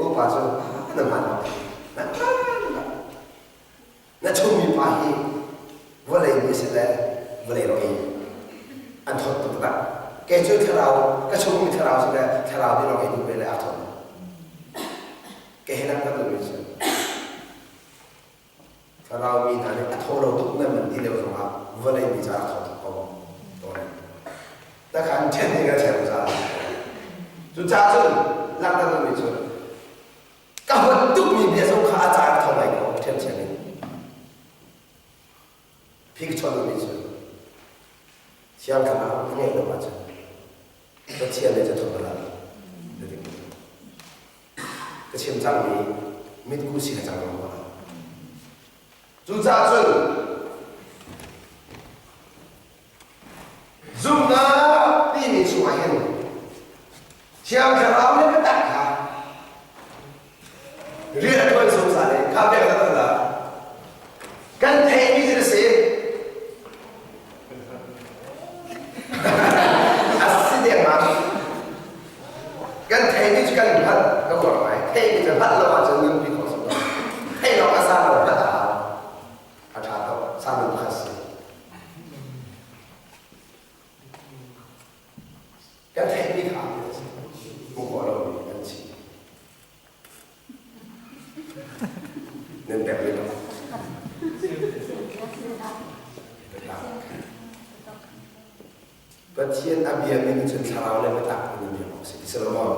upa cu na hman lo. Na hman Na chungmi pa hi vawlei mi si le vawlei ro ei an thawt tuk tak. Kei cu thlarau ka chungmi thlarau si le thlarau nih ro ei duh ve le a thawt. Kei he nak ka duhmi cu. Thlarau mi hna nih a thaw lo tuk nan man ti lio zongah vawlei mi caah a thaw tuk ko tawn. Takhan ṭhen ding a ṭhen zungzal. Cucaah cun langhter duhmi cu ka huat tukmi bia zong kha a caah a thaw ngai ko ṭhiamṭhiam in. Phik chawn duhmi cu Thiang Thlarau na ngeih lo ahcun Pathian nih cu thawk la Ka chim cangmi mitku si na cang lo maw? Cucaah cun zumhnak timi chungah hin Thiang Thlarau nih biatak kha rian a ṭuan zungzal i kha pek la la kan theihmi cu na si a si dengmang kan theihmi cu kan hngalh ka uar ngai theihmi cu hngalh lo ahcun nunpi khawh si lo theih lo a sa lo hngalh a hau a ṭha tuk sanung pakhat si Kan theihmi kha an si. Hmuh khawh lomi an si. Nan pek rih lo. Pathian a bia mi nih cun thlarau le biatak in a bia awk si. Si lo maw?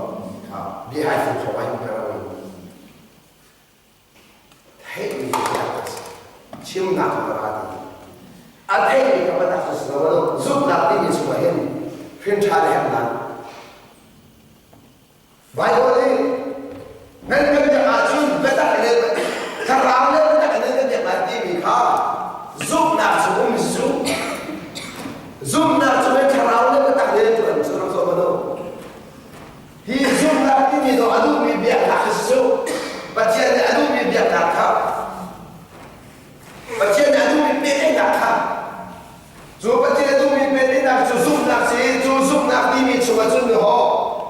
Bia hai fung khawh ai hmu Theihmi cu biak a si. Chimnak a ra ti. A theihmi kha biatak cu si lo. Zumhnak timi chungah hin hrin ṭha le herhnak. Baibal nih nan kan biak ahcun biatak in thlarau le biatak in nan kan biak lai timi kha zumhnak cu um cu zumhnak cu thlarau le biatak le ṭuan cu rak zoh hmanh u. Hi zumhnak timi dawh a duhmi biaknak hi cu Pathian nih a duhmi biaknak kha Pathian nih a duhmi pehtlaihnak kha cu Pathian a duhmi pehtlaihnak cu zumhnak si cu zumhnak timi chungah cun ho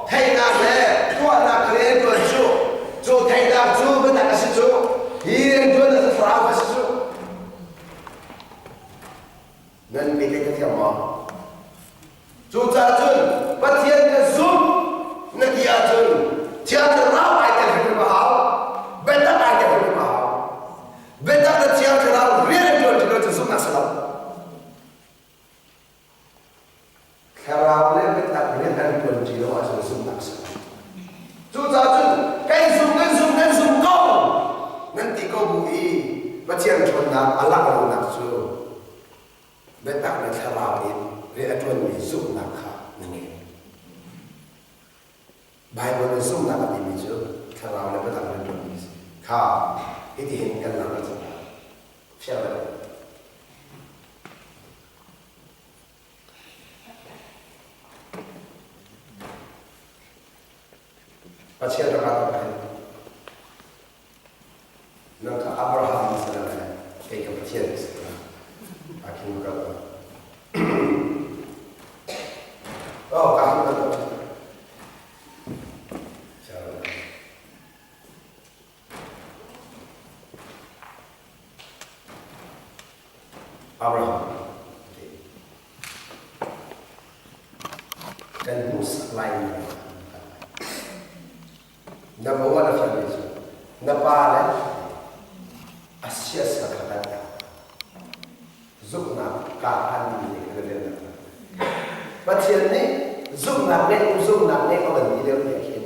theihnak le tuahnak rianṭuan cu cu theihnak cu biatak a si cu hi rianṭuan a thlarau a si cu nan pehtlaih ka thiam maw Cucaah cun Pathian ka zumh na ti ahcun Thiang Thlarau ai tel hrimhrim a hau. Biatak ai tel hrimhrim a hau. Biatak le Thiang Thlarau rian an ṭuan ṭi lo cu zumhnak si lo. Thlarau le biatak rian an ṭuan ṭi lo ahcun zumhnak si lo. Cucaah cun kan zum kan zum kan zum ko nan ti ko bu i Pathian ṭhawnnak a langh lonak cu biatak le thlarau in rian a ṭuanmi zumhnak kha na ngei. Baibal nih zumhnak a timi cu thlarau le biatak rian ṭuanmi a si. Kha hitihin kan langhter cang lai. Fiang le Pathian rak ah hin Nang kha Abraham na si lai, kei ka Pathian ka si lai. A khin ka kal. Oh, ka khin ka kal. Abraham kan hmuhsak lai mi Number one a fiangmi cu na pa le a siasa kha kan tak. Zumhnak kaa hlan ding nih khan rian rak Pathian nih zumhnak ngeih zumhnak ngeih a van ti deuh nih khin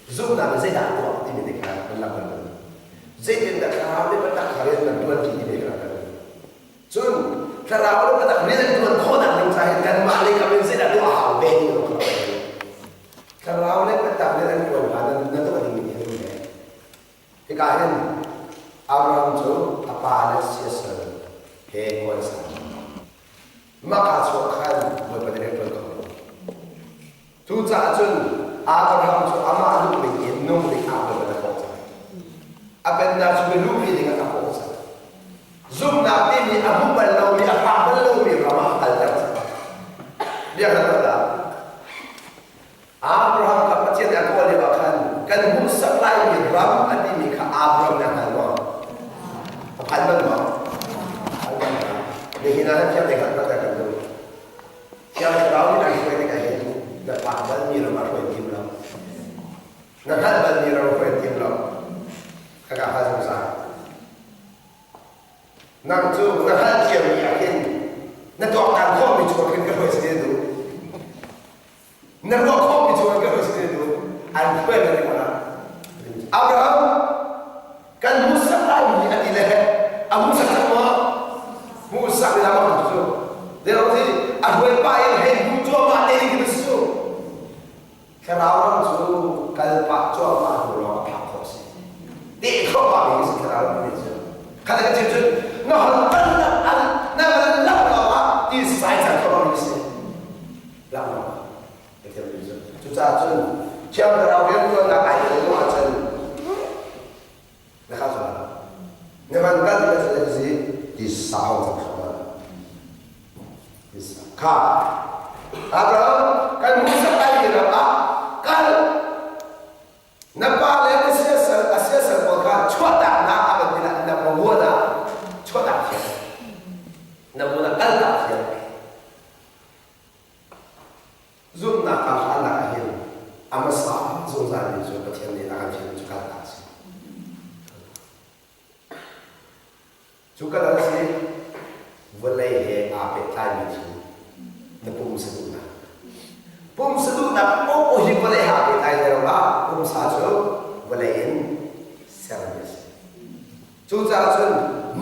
zumhnak nih zeidah a tuah timi te kha kan langhter ding. Zeitindah thlarau nih biatak kha rian kan tuan ti timi kha kan Cun thlarau le biatak rian an tuan khawhnak ding caah hin kanmah lei kam in zeidah tuah a hau ve ti kha Thlarau le biatak nih an ṭuan hna na na tuah dingmi hi an um ve. Hika hin Abraham cu a pa le siasal he kawl san. Mah kaa chuah khan Bawipa nih rian ṭuan kho lo. Cucaah cun Abraham cu amah duh ning in nung ding ah Bawipa nih a kawh cang. A pennak cu milupi ding ah a kawh cang. Zumhnak timi a hmu bal lomi, a phak bal lomi ram ah a kalter cang. Bia kan tuah dah. Abraham kha Pathian nih a kawl lio ah khan kan hmuhsak laimi ram a timi kha Abraham nih a hngal maw? A phan bal maw? Phan bal maw? Nihin ah thiang lei kha hngalhter kan duh. Thiang Thlarau nih an hruai tikah hin na phak balmi ram ah hruai tim lo. Na hngalh balmi ram hruai tim lo. Khaka hal zungzal. Nang cu na hngalhthiammi ah hin na tuaktan khawhmi chung khin ka hruai si te duh. Na ruah khawhmi chung ka hruai si te duh. An hruai na ring mana. Abraham kan hmuhsak laimi a ti le a hmuhsak cang maw? Hmuhsak ni lam cu. Dero ti a hruai pa in hei hmu cuahmah te ding khi su. Thlarau ram cu kal pah cuahmah hnu lawng a phak khawh si. Teh khawh pah mi si thlarau ram cu. Khat ka chim cun na hon tan na an na van lak lawng ah ti sai cang khawh mi si. Lak lawng ah. Ka thiam mi cu. Cucaah cun Thiang Thlarau riantuannak ai tel lo ahcun na kal sual. Na van kal ti le si ti sau cang khawh. Kha Abraham kan hmuhsak lai mi ram ah kal na pa le na siasal a siasal pawl kha chuahtaknak a van ti na muan ah chuahtak thiam na muan ah kaltak thiam zumhnak kaa hlannak ah hin a hmasa zungzal mi cu Pathian nih a kan fialmi cu kaltak a si. Cu kal an si, vawlei he aa pehtlaimi thil na pumsa duhnak. Pumsa duhnak paoh hi vawlei he aa pehtlai lio ah pumsa cu vawlei in sermi a si. Cucaah cun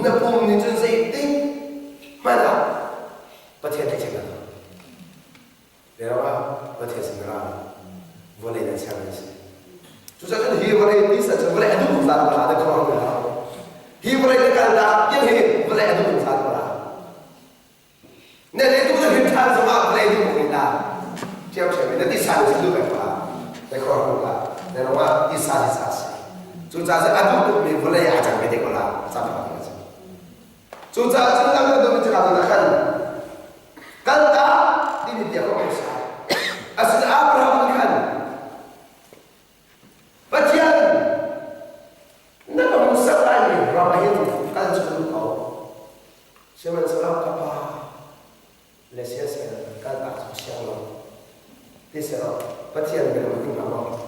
na pum nih cun zeitik hmanh ah Pathian thlachiatnak Leo Pathian sin ra vawlei nan ser nan si. Cucaah cun hi vawlei tisa cu vawlei a duh zungzal ko la na khuaruah ko la. Hi vawlei na kal dah tiang hi vawlei a duh zungzal ko la. Na le tu na hrin ṭhan zongah vawlei duh ko la. Ṭhiamṭhiam in na tisa nih duh peng ko la. Na khuaruah ko la. Na rongah tisa tisa a si. Cucaah cun a duh tukmi vawlei ah a cang ve te ko la. Cang ko la. Cucaah cun nang na dawmi cakah na khan kal ta timi bia kha um sai. Asinain Abraham nih khan Pathian na ka hmuhsak laimi ram ah hin kal cu ka duh ko. Sihmanhsehlaw ka pa le siasal kaltak cu siang lo. Ti selaw Pathian biakam ding hnga maw?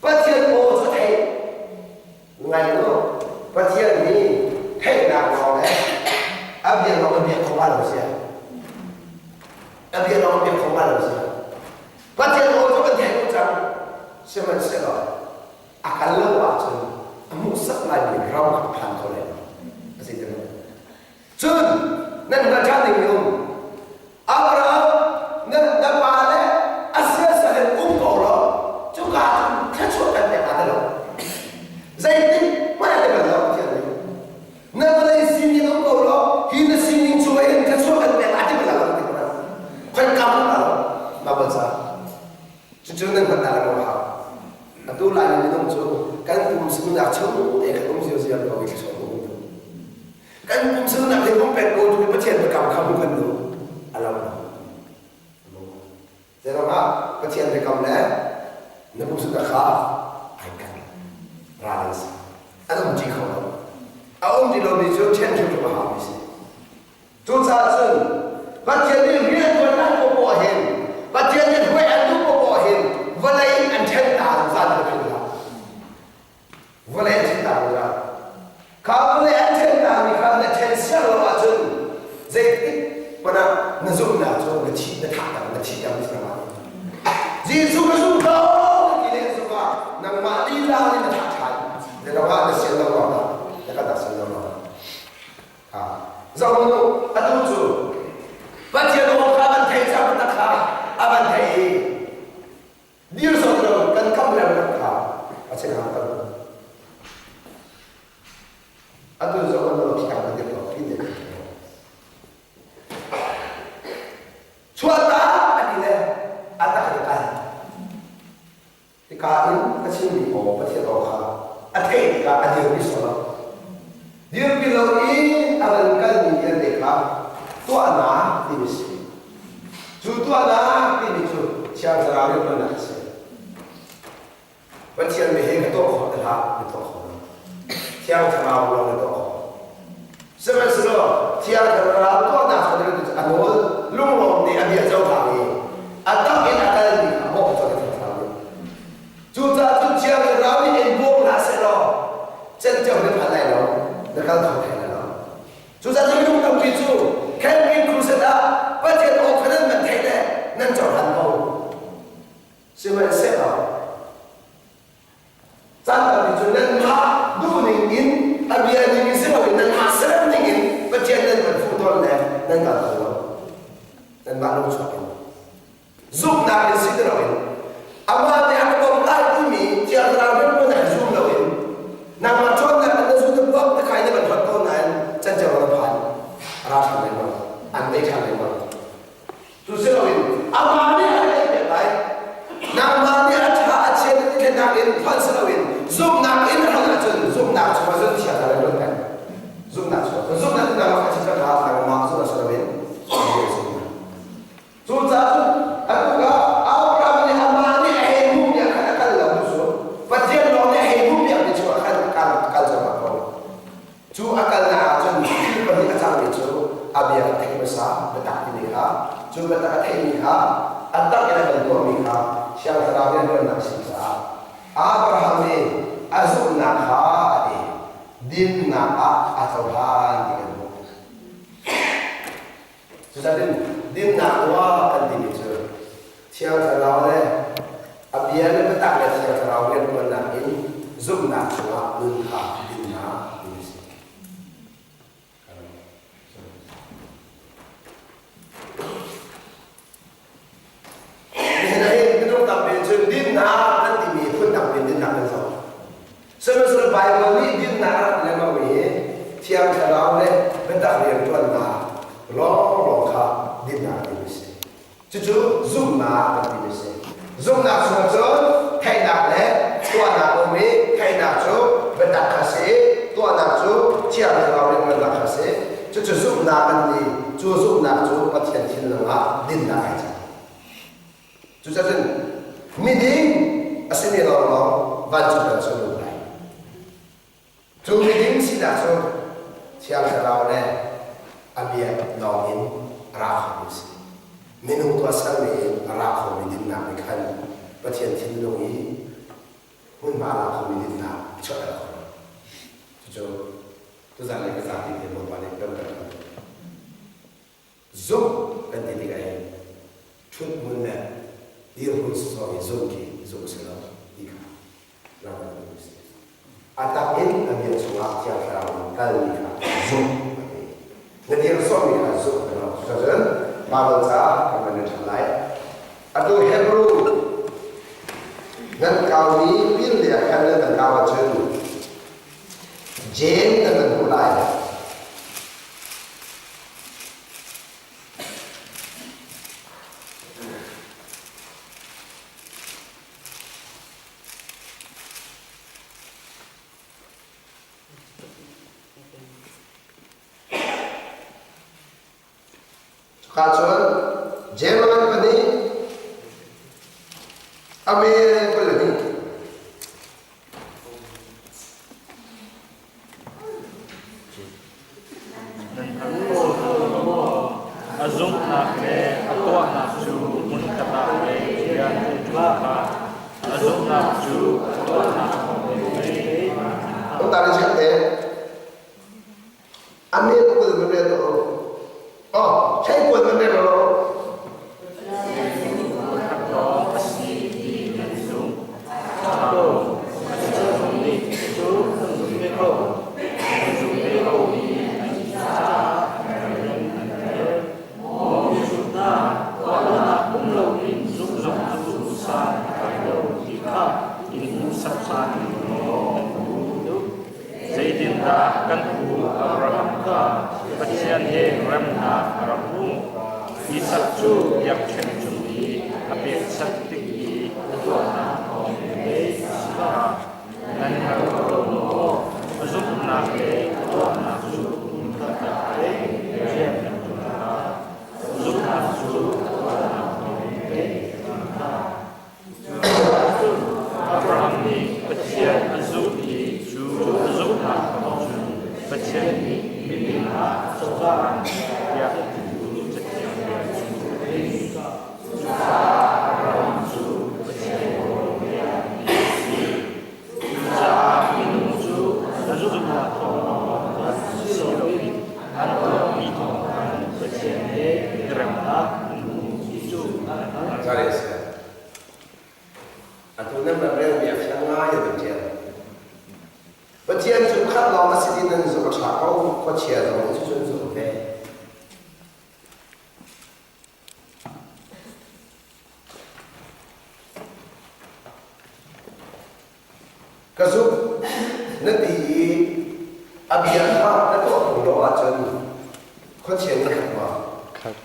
Pathian aw cu theih ngai lo. Pathian nih theihnak lawng le a bia lawng a biak kho ma lo sia. A bia lawng a biak kho ma lo sia. Pathian aw cu kan theih ko cang. Sihmanhsehlaw a kal lo ahcun a hmuhsak laimi ram a phan kho lai lo. A si ti lo. Cun nan hngalh ṭhan dingmi um. Abraham na, na pa le a siasal in um ko law cuka cun thluachuah kan pek hnga ti lo. Zeitin hmanh a ti bal lo Pathian nih. Na vawlei sining um ko law hi na sining chung hin thluachuah kan pek hnga ti bal lo ti ko. Khoi kam lo mah bal ca. Cucu nan hngalh ta lo hau. Atu Laimi minung cu kan pum sinak chung te kan um ziaziam ko i thluachuah um tu. Kan pum sinak hi pum pek ko tu Pathian biakam kha mu kan duh. A lo lo. Zeiruangah Pathian biakam le na pum sinak kha ai kan ral an si. An um ṭi kho lo. A um ti lomi cu ṭhen hrimhrim a haumi si. Cucaah cun Pathian nih rianṭuan an paohpaoh hin Pathian nih hruai an duh paohpaoh hin vawlei in an ṭhen ta zungzal ti philh hlah. Vawlei an ṭhen ta zungzal. Kha vawlei an ṭhen ta mi kha na ṭhen siang lo ahcun zeitik hmanh ah na zumhnak cu na thi na thah na thi ter mi si Jesuh ka zum ko na ti len zongah nangmah lila nih na thah ṭhan. Zeiruangah na sian lo ruangah na kan rak sian lo ruangah. Zoh u, atu cu Pathian aw kha van thei cang tak kha a van thei i dir sawt lo kan kam lengmang kha a chim hang kan. Atu zoh an lo thiang ka dir ko pin ne. Chuah ta a ti le a tak in kal. Hika in ka chimmi aw Pathian aw kha a theih tikah a dirpi sual lo. Dirpi lo in a van kalmi vialte kha tuahnak timi si. Cu tuahnak timi cu Thiang Thlarau rianṭuannak a si. Pathian bia hi ka tuah khawh ti hlah, na tuah kho lo. Thiang Thlarau lawng na tuah khawh. Sihmanhsehlaw Thiang Thlarau tuahnak cu a nawl lunglawm nih a bia cohlang i a tak in a kalmi kha bawmh cu a Thiang Thlarau nih. Cucaah cun Thiang Thlarau nih in bawm hlah sehlaw cenceo na phan lai lo. Cucaah minung tampi cu camping crusade ah Pathian aw kha nan van theih le nan cohlan ko. Sihmanhsehlaw caan tampi cu nanmah duhning in a bia ning in si loin nanmah serem ning in Pathian nan van fuh tawn le nan kal kho lo. Nanmah lungchuak in. Zumhnak in si ti loin amah nih a ka bawmh lai timi Thiang Thlarau rianṭuan ah zum loin nangmah ṭhawnnak in na zu na buak na khai na van hot ko nain canceo na phan a ra ṭhan lengmang an tei ṭhan lengmang. Cu si loin amah nih a kan pek lai nangmah nih a ṭha a chia na ti thlennak in hman si loin zumhnak in na hman ahcun zumhnak chungah cun Thiang Thlarau rianṭuan peng zumhnak chungah cun zumhnak in nangmah kha chikkhat nangmah zumhnak si loin zumhnak. Cucaah cun atu ah Abraham nih amah nih a hei hmuhmi ah khan a kal lo cu Pathian lawng nih a hei hmuhpiakmi chungah khan a kal kal cuahmah ko. Cu a kalnak ah cun thil pahnih a cangmi cu a bia a theih hmasa biatak timi kha cu biatak a theihmi kha a tak in a kan tuahmi kha Thiang Thlarau rianṭuannak a si caah Abraham nih a zumhnak kha a ti dinnak ah a cohlan ti kan hmuh. Cucaah dinnak tuah kan timi cu Thiang Thlarau le a bia le biatak le Thiang Thlarau rianṭuannak in zumhnak chungah nun kha dinnak ti a si. Nihin ah hin minung tampi cun dinnak kan timi phun dang in dinnak kan zoh. Sihmanhsehlaw Baibal nih dinnak a rak lengmangmi hi Thiang Thlarau le biatak rianṭuannak lawnglawng kha dinnak a timi a si. Cucu zumhnak kan timi a si. Zumhnak chungah cun theihnak le tuahnak a um i theihnak cu biatak kha a si i tuahnak cu Thiang Thlarau rianṭuannak kha a si. Cucu zumhnak kan ti. Cu zumhnak cu Pathian thinlung ah dinnak ai cang. Cucaah miding a simi lawnglawng vancung kan sung lut lai. Cu miding sinak cu Thiang Thlarau le a bia lawng in a ra khomi a si. Minung tuahsermi in a ra khomi dinnak nih khan Pathian thinlung i hmunhma a la khomi dinnak a chuahter kho lo. Cucu tuzan le ka zapi te Bawipa nih kan kan Zumh kan ti tikah hin ṭhut hmun le dirhmun sawsawh i zumh khi zumh a si lo ti kha langhter duhmi a si. A tak in a bia chungah Thiang Thlarau in kalmi kha zumh a ti. Na dir sawhmi kha zumh a ti lo. Cucun Baibal ca kan van rel ṭhan lai. Atu Hebrew nan kaumi pil le khan nan kan kau ahcun Jeim nan kan hmuh lai. Cuka cun German pahnih a me 22. A zumhnak le a tuahnak cu hmunkhat ah pei rian an ṭuan kha. A zumhnak cu a tuahnak thawngin pei. Amen kul man rel lo. Oh, thei kul man rel lo. Lawng a si ti nan zumh. Ṭha nih cu an zum ve ko. An zum ve ko i an caah an an tel. Maw zumhnak tuahnak um loin zumhnak cu san a tlai lo ti kha in hmuhsak hlan law kan duh. Zeitindah kan pu Abraham kha Pathian he remnak a rak hmuh? Isak cu biakṭheng cung i a pekchanh tik i a tuahnak thawngin pei a si kha nan hngal ko lo maw? A zumhnak le a tuahnak cu hmunkhat ah pei rian an ṭuan kha. Zumhnak cu a tuahnak thawngin pei a si kha. Abraham nih Pathian a zumh i cu a zumhnak thawng cun Pathian nih miding ah a cohlan tiah a titu Cathiang bia cu a tling. Cucaah Abraham cu Pathian hawi tiah ti a si. Cucaah minung cu a zumhnak thawng lawng si loin an Khuachia zong nih cucu an zumh ve. Ka zumh na ti i a bia kha na tuah tung lo ahcun khuachia nih khat maw? Khat.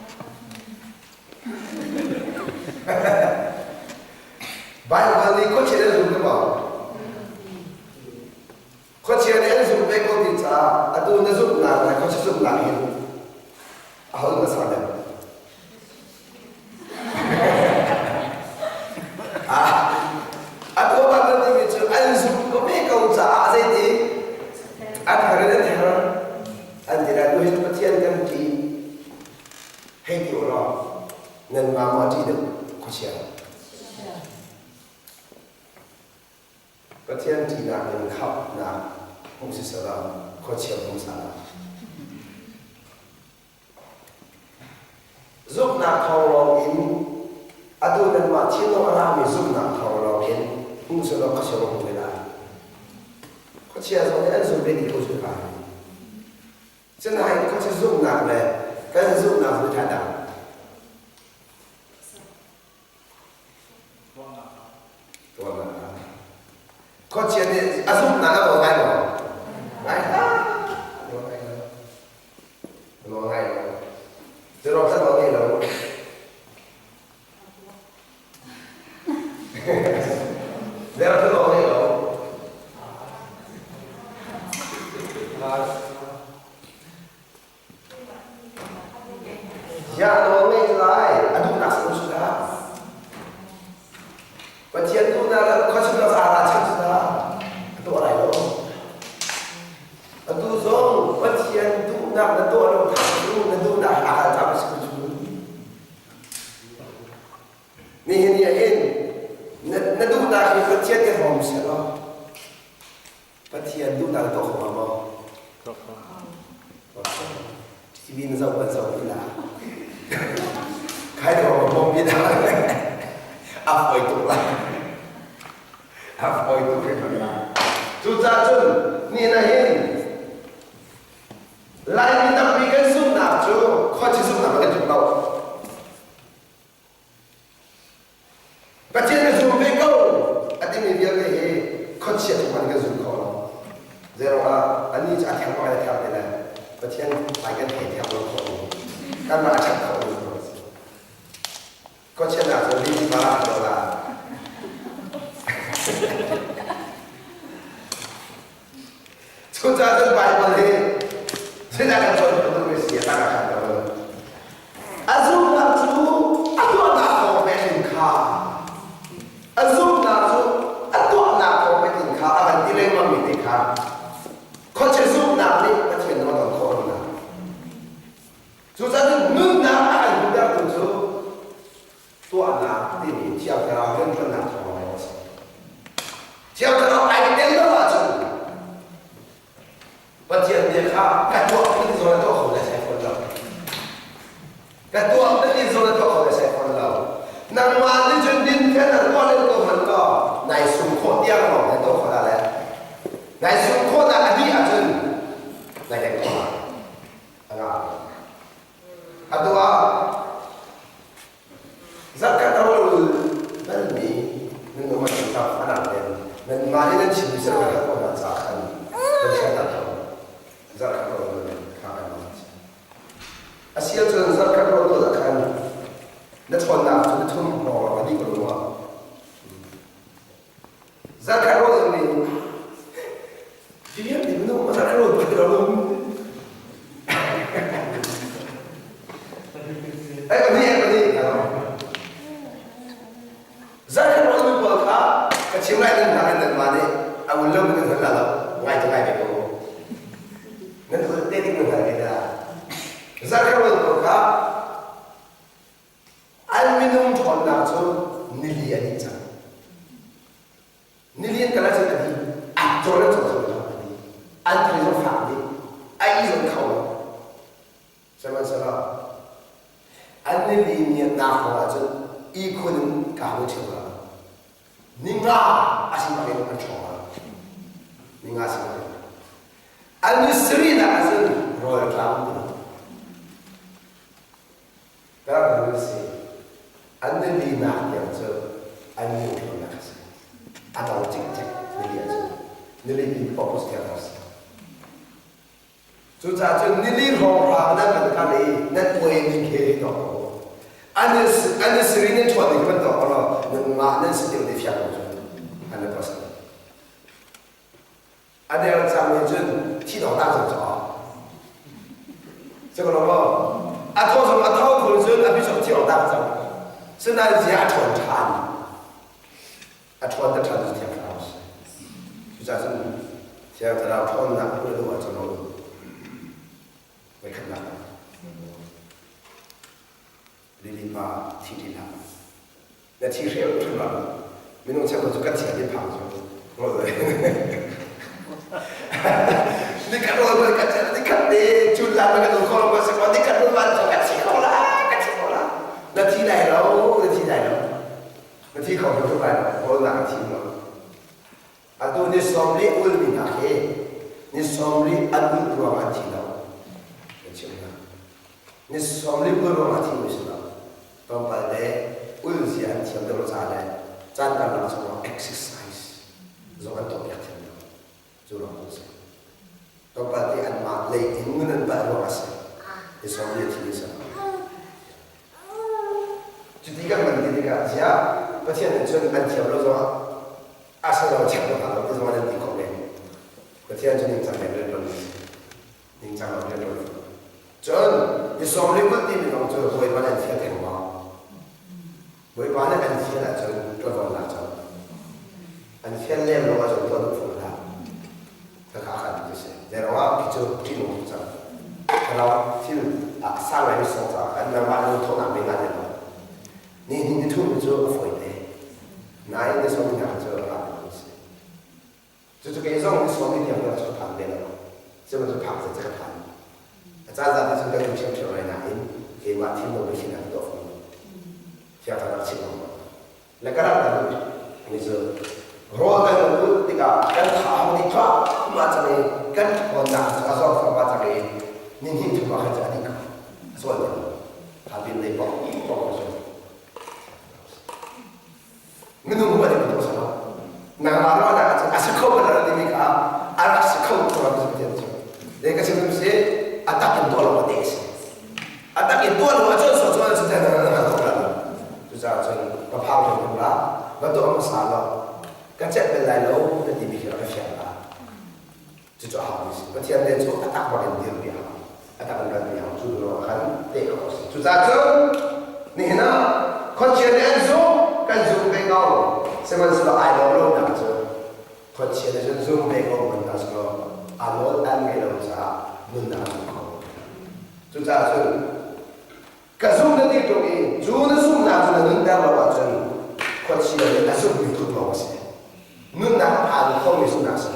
Baibal nih khuachia an zum maw? Khuachia nih an zumh ve ko ti caah atu na zumhnak le khuachia zumhnak hin aho na sang deuh? Atu ah kan timi cu an zumh ko ve ko caah zeiti an her in an her an ti lai nu Pathian kan ṭih hei ti ulaw nanmah maw a ṭih deuh khuachia? Pathian ṭihnak in khamhnak hmuh siseh khuachia hmuh sah. Zumhnak thawng lawng in atu nanmah thinlung a rami zumhnak thawng lawng in hmuh selaw khuachia va hmu ve lai. Khuachia zong nih an zum ve ti ko cu ka. Sinain khuachia zumhnak le kan zumhnak cu ṭha dang. Khuachia nih a zumhnak a nawl ngai maw? Ngai hlah. Nawl ngai lo. Nawl ngai lo. Zeruang kha nawl ngei lo. Zeruang kha nawl ngei lo. Ziah nawl ngei lai a duhnak si cu dah? Pathian duhnak le khuachung a zara chan cu dah a tuah lai lo. Atu zong Pathian duhnak na tuah lo thang cu na duhnak aa hal cang si cu. Nihin ni ah hin na duhnak hi Pathian i hrawm sehlaw Pathian duhnak na tuah kho hnga maw? Tuah kho. TV na zoh kan zoh ti la. Khai thawng ka bom bi dah. A fawi tuk la. A fawi tuk hringhran la. Cucaah cun ni na hin Laimi tampi kan zumhnak cu khuaci zumhnak kan zumh lo. Pathian na zum ve ko a timi vialte hi khuachia cu hman kan zum kho lo. Zeiruangah anih cu a thiang ngai a thiang te lai. Pathian ai kan thei thiang lo khawh mi. Kanmah a ṭhat khawh mi a si. Khuachia nak cu lih pa a lo la. Cucaah cun Baibal hi zeidah kan cawn khawh duhmi si a tang ah khan ka vun. A zumhnak cu a tuahnak kong pek in kha a zumhnak cu a tuahnak kong pek in kha a van ti lengmangmi te kha khuachia zumhnak nih Pathian nawl a khawh lo. Cucaah nunnak a kan hmuhtertu cu tuahnak timi Thiang Thlarau rianṭuannak thawng lawng a si. Thiang Thlarau ai tel lo ahcun Pathian bia kha ka tuah ti zawn a tuah kho le sai fawn lo. Ka tuah na ti zawn a tuah kho le sai fawn lo. Nangmah nih cun dinfel na tuah len ko hmanh law nai sum khawh tiang lawng na tuah khawh la le nai sum khawhnak a dih ahcun nai deng ko la. A ngah. Atu ah Zarhkhat a rawl balmi nan um ahcun tah a dang in nanmah nih nan chimmi sal kan hal ko hna caah khan nan hrialnak kha zarhkhat rawl nan kha kan hmang. A si ahcun zarhkhat rawl tuah ah khan na ṭhawnnak cu na thum hrawng a dih ko lo maw? Zarhkhat rawl in nih vialte minung zarhkhat rawl tuah ti lo Ai ka ni, ai ka ni. Zarhkhat rawl mi pawl kha ka chim lai nan hna nan mah nih a ul lo nan hngal lo ngai tu ngai ve ko. Nan ul te ding nan hngal ve dah. Zarhkhat rawl pawl kha An minung ṭhawnnak cu nili a dih cang. Nili an kal ahcun a dih. An cawl an cawl kho lo a dih. An thei zong fak dih. A ih zong kho lo. Sihmanhsehlaw an nili niannak hrawng ahcun ihkhun in ka hung ṭhio lo. Ninga a si bak in an ṭhawng lo. Ninga si bak in. An ni sarihnak ahcun nilinak tiang cu an lungthlawnak a si. A dong cikcek nili ahcun. Nili pi purpose tiang a si. Cucaah cun nili hrawnghrang nan kan kal i nan uai ning he hi tuah ko. An i siri nan ṭhuan ning kan tuah ko law nanmah nan si deuh ti fiang ko cu. An i pasal. A der cang nih cun thi dawh tak cang caw. Cu lo maw? A thaw zong a tho khul cun a bichok thi awk tak cang. Sinain zia a ṭhawn ṭhan. A ṭhawn ta ṭhan cu Thiang Thlarau a si. Cucaah cun Thiang Thlarau ṭhawnnak hmuh na duh ahcun voikhatnak ah Lily pa thi ṭi hlah. Na thi hreu ṭhu hlah. Minung cheukhat cu kan chia ti phang cu. Ni khat rawl bal kan chia ni khat te cun la kan um kho lo ma si ko ni khat rawl ban cu kan thi kho la kan thi kho la. Na thi lai lo na thi lai lo. Na thi kho lo lai lo rawl nak thi lo. Atu ni sawm li ulmi hna khi ni 40 an ulh ruang an thi lo. Kan chim hna. Ni 40 ul ruang a thimi si lo. Tlawmpal te ulzia an thiam deuh ca le caan karlak chungah exercise zong an tuahpiak thiam lo. Cu ruang cu a si. Tlawmpal te anmah lei in nun an palh ruang a si. Ni 40 a thimi si lo. Cuti kan man ti tikah ziah Pathian nih cun an thiam lo zongah a si lo thiam lo hna lo ti zong an ti khawh men. Pathian cu ningcang men rian ṭuan a si. Ningcang lo rian ṭuan. Cun ni 40 timi zong cu Bawipa nih an fial theng maw? Bawipa nih an fial ahcun ṭuanvo lak cang. An fial lem lo ahcun tuah duh fawn hlah. Khakha kha ti si. Zeiruangah khi cu ṭihnung tuk cang. Thlarau thil ah sang ngaimi song caah khan nangmah lungthawhnak men ah lo. Ni hnih ni thum cu a fawi te. Nain ni sawm hna cu a rak si. Cucu kei zong ni sawm ni tiang cu ka phan ve lo. Sihmanhsehlaw phak zat ka phan. A caan zat cun ka duh ṭhiamṭhiam lai nain keimah thinlung le thin ah ka tuah fawn. Thiang rak chim lo. Le ka rak duh mi cu rawl kan ulh tikah kan tha hong dih thluahmah cang i kan ṭhawnnak cu a zor thluahmah cang i ni hnih thum ah khan cu a dih ko. A zual ti lo. Kha pin lei pok pok a zual. Minung ruah ding tu sa nangmah ruahnak ahcun a si kho bal lo timi kha a rak si kho tu ram si Pathian cu. Le ka chim si a tak in tuah lo a te si. A tak in tuah lo a cun so cun si te na na ko la. Cucaah cun ka phau hrim la va tuah hmasa law ka celh bel lai lo na timi khi rak ka fiang la. Cucu a hau mi si. Pathian te cu a tak bak in dirpi a hau. A tak in kalpi a hau. Cu ruang khan te khawh a si. Cucaah cun nihin ah khuachia nih an zumh, kan zum ve ko. Sihmanhsehlaw ai lawm lonak cu khuachia nih cun zum ve ko hmanh hna sehlaw a nawl an ngeih lo caah nunnak a zum kho. Cucaah cun ka zum na ti tuk i cu na zumhnak cu na nunter lo ahcun khuachia nih a zumhmi tluk lawng a si. Nunnak a phan khomi zumhnak a si.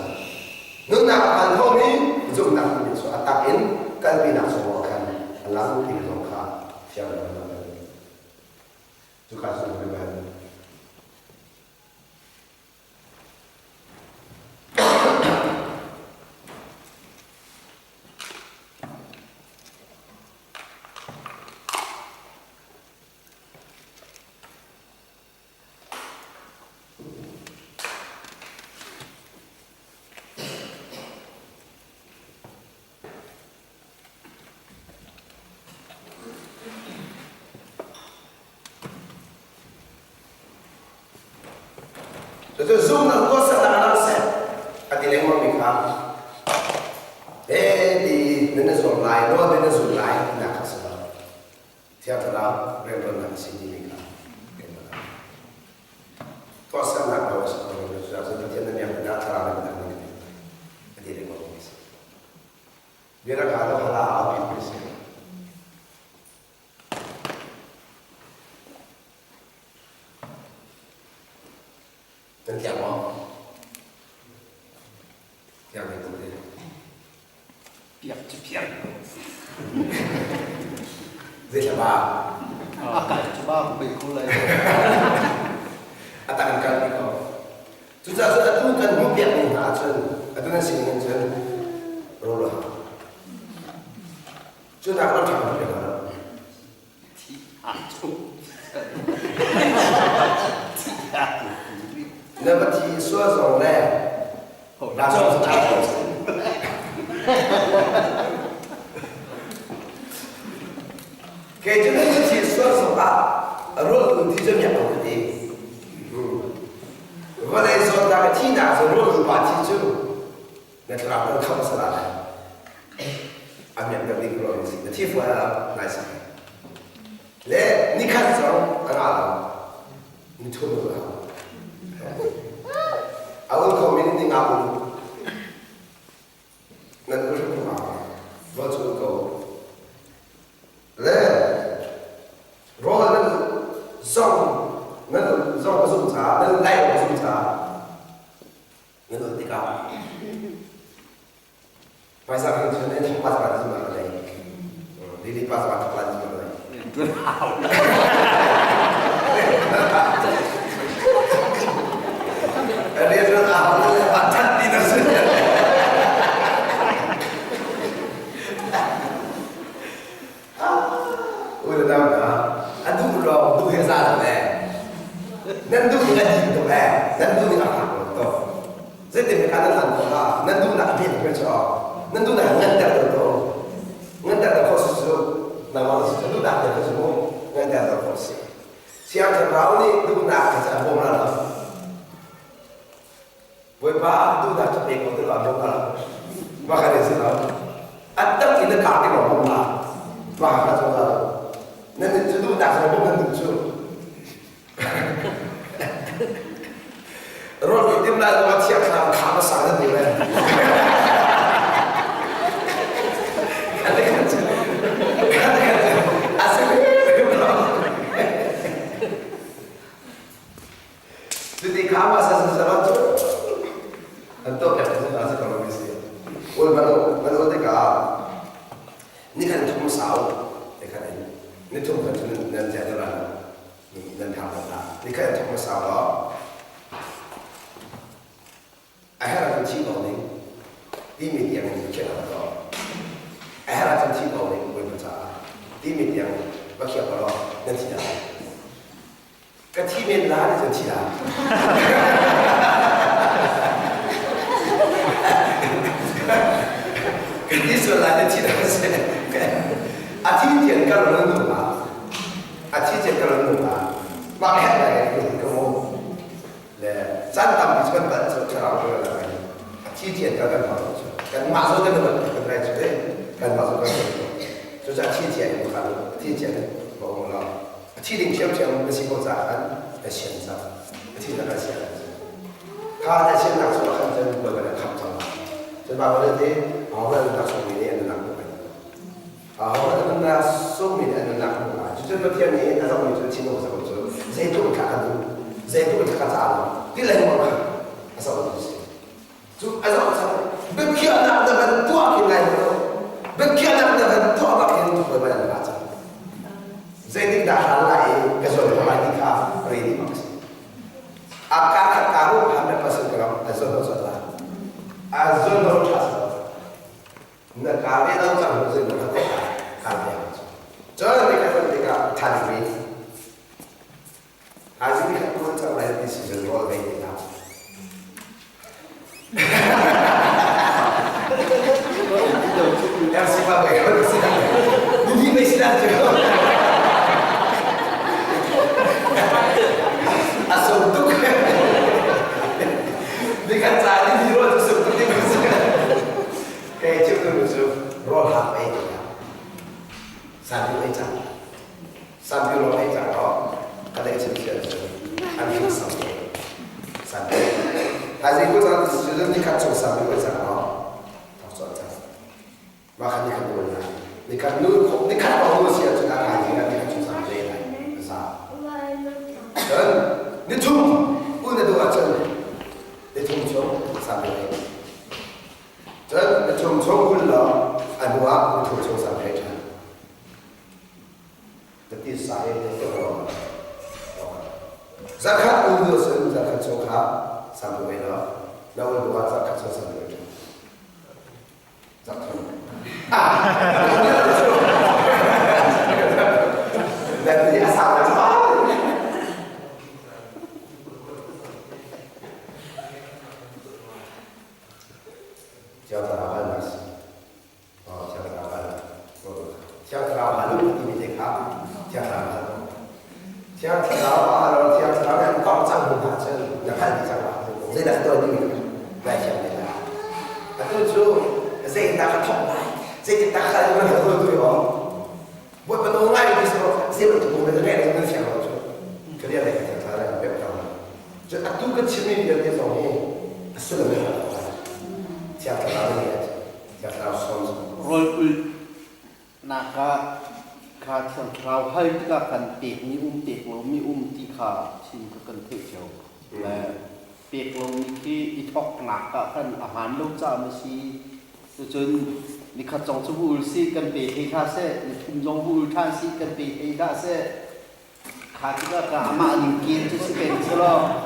Nunnak a phan khomi zumhnak timi cu a tak in kalpinak chungah khan a lang timi zong kha fiang in a lang. Cuka cu kan Cucu zumnak tuahsernak ah seh a ti lengmang mi kha he ti nan na zuam lai nawl nan na zul lai tinak kha si lo. Thiang Thlarau rianṭuannak a si timi kha tuahsernak lo a si ko lo cucaah cun Pathian na biak tikah Thlarau na biak ning a ti lengmang mi a si. Biarak ah lo hala a bik mi a si. Nan thiang maw? Thiang ding ko te. Piak cu piak. Zei thla ba? A kal cu ba ku bei ko lai. A tak in kal ko. Cucaah cun atu kan hmuh piak ning hna ahcun atu nan sining in cun rawl a hau. Cu nak lam ṭha piak hna. Thi ah cu. Na va thi sual zong le Kei cu nan thi sual zong ah rawl un thi cu miak ko ka ti. Vawlei zawtnak a thinak cu rawl un pa thi cu na thlarau kan khamh sala lai. A miak deuh ding rawl si. Na thi fuan ah nai sak. Le nikhat zong a ra lo. Ni thum a ra. A un kho mi nih nga un. Nan u hrim ko va cu ko. Le rawl nan zong nan zong a zum caah nan dai a zum caah nan ul tikah Paisa kan chun in thong pas ba zum la lei. Lili pas ba thok la zum la lei. Rian ran a hau le ba that ti na si. Ui le dam na a duh lawng duh he za lo le. Nan duh ning a dim tuk le nan duh ning a fak lo to. Zeitin ka nan hlan ko hnga? Nan duhnak a pek ko cu. Nan duhnak nganter deuh ko. Nganter deuh khawh si cu nangmah si cu duhnak te cu mu nganter deuh khawh si. Siang Thlarau nih duhnak kha cu a bawm la lo. Bawipa duhnak cu pek ko ti lo a bawm la lo. Mah kha si lo. A tak in na kar ti lo bawm la. Mah kha cu la lo. Nan cu duhnak cu bawm nan duh cu. Rawl ei tim lai zongah thiang thlarau kha hmasa nan duh le. Cuti kha hmasa sa cu an tuah piak cu a si ko lo mi si. Ul ban ban tikah nikhat thum sau nikhat in nithum khat cu nan zia deuh lai nan thang ko hna nikhat in thum sau law a herh ahcun thi ko ning timi tiang in khiah ko law a herh ahcun thi ko ning Bawipa caah timi tiang va khiah ko law nan thi lai Ka thi men la ti cun thi la. Ka thi sual lai ti thi la si. A thi tian ka lo nu la. A thi tian ka lo nu la. Mah khat lai ka ka mo. Le caan tampi cu kan bal cu thlarau ka la lai. A thi tian ka kan hau cu. Kan mah zo te kan kan rai cu kan mah zo kan cu cu a thi tian ka thi tian ka um lo. A thi ding ṭhiamṭhiam na si ko caah khan na sian cang. A thi na kan sian. Kha na siannak cu khan cun Bawipa nih a khamh cang. Cun Baibal nih ti, ahohmanh an nunnak sungmi nih an nunnak hmuh lai. Ahohmanh an nunnak sungmi nih an nunnak hmuh lai. Cucun Pathian nih a zohmi cu thinlung a zohmi cu zeitluk in thla kan duh, zeitluk in thla kan ca lo, ti lengmang kha a zohmi a si. Cu a zoh cang. Biakhiahnak na van tuah khin lai lo. Biakhiahnak na van tuah bak hin Bawipa nih an ra cang. Zeitik dah hlan lai i ka zuan khawh lai ti kha ready bak a si. A ka khat ka ru 100% ka ram a zuan lo zuan la. A zuan lo ṭha si lo. Na ka ve lo cang hu zin na ka ka ve cu. Cun ni khat tikah ṭhan mi Thaizing khat tuan cang lai ti si cun rawl ei ti hlah. RC pa bai ko si dah. Ni bai si dah cu. A som tuk. Ni kan ca ni ni rawl cu som tuk ti si. Kei chim tu cu rawl hak ei ti hlah. San ei cang. Sanpi lawng ei cang law ka lei chim thiam cu an hring sam ko. Sanpi. Thaizing ku cang cu nikhat chung sanpi oi cang law thok cawt cang. Mah khan nikhat nuan na. Nikhat nu nikhat lawng nu si ahcun a thaizing ah nikhat chung sanpi ei lai. Za. Cun nithum u na duh ahcun nithum chung sanpi ei. Cun nithum chung hul law a hnu ah nithum chung sanpi ei ṭhan. Ka ti sa in ka ruang Zakhat ul du sun zakhat chung kha sam du lo na ul du ah zakhat chung sam du zakhat ah dan ni asa Thiang Thlarau hal u timi te kha Thiang Thlarau hal u. Thiang Thlarau a hal Thiang Thlarau nih an kong cang hnu hna cun na hngalh dih cang lai. Zeidah ka tuah ding nai thiam te lai. Atu cu zeitindah ka thawk lai, zeitindah ka kal na hal tu i awm. Bawipa nawl ngai ti so zei bantuk nawl na ngeih na fiang lo cu. Ka rian le ka Thiang Thlarau an pek cang. Cun atu ka chimmi vialte zong hi a sullam in a lai. Thiang Thlarau nih Thiang Thlarau sawm. Rawl ulhnak ah kha Thiang Thlarau hal tikah kan pekmi um pek lomi um ti kha chim kha kan theih cio. Le pek lomi khi i thawknak ah khan a hmaan lo caah maw si cucun nikhat zong cu vu ul si kan pe thei hlah seh nithum zong vu ul ṭhan si kan pe thei hlah seh Kha tikah ka amah ning ken cu si peng selaw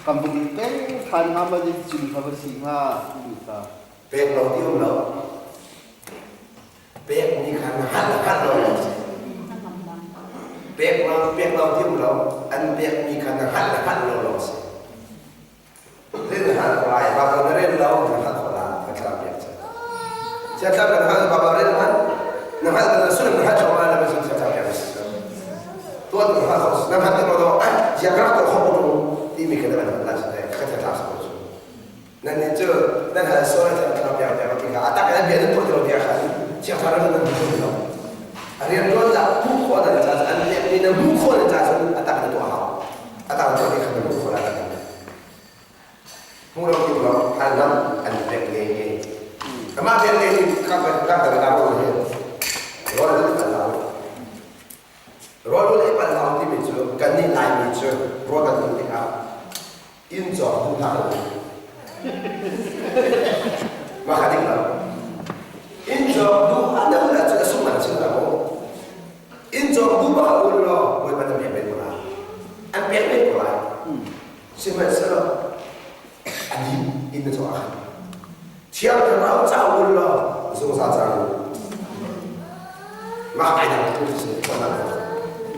kan vung peng ṭhan hnga ma cun kha va si hnga timi kha. Pek lo ti um lo. Pek mi kha na hngalh na hngalh lo lawng si. Pek lo pek lo ti um lo. An pek mi kha na hngalh na hngalh lo lawng si. Rin na hngalh ko lai. Baibal na rel lo na hngalh ko lai. Ka thlarau pek cu. Chiatlam na hngalh Baibal rel hmanh. Na hngalh na sullam na hngalh cawk lai na sun chiatlam pek si. Tuan na hngalh ko na hngalh ko do ai ziak rak to kho ko timi kha na hngalh lai si ka thlarau sa ko cu. Nan nih cu nan hal sual thlarau pek pek ti kha atak in bia nan tuah ti bia khan chiatlam nan hmu lo. A rian tuan dah hmuh khawh nan ca an pek mi na hmuh khawh nan ca cun atak na tuah hau. A tang tuah ti kha na hmuh khawh lai kan hmu lo ti lo hal lam an pek nge nge. Amah bel le ka ka ka ka la ro he. Rol lu pan lau. Rol lu pan lau ti mi cu kan nih lai mi cu rol kan tuh tikah inn cawk duh hlah lo. Mah kha ding lo. Inn cawk duh a deuh la cu a sung man chim la ko. Inn cawk duh bak a ul law Bawipa na pek men ko lai. An pek men ko lai. Sihmanhsehlaw a dim inn na cawk ah khan Thiang Thlarau ca ul law zungzal cang u. Mah ai dang tu si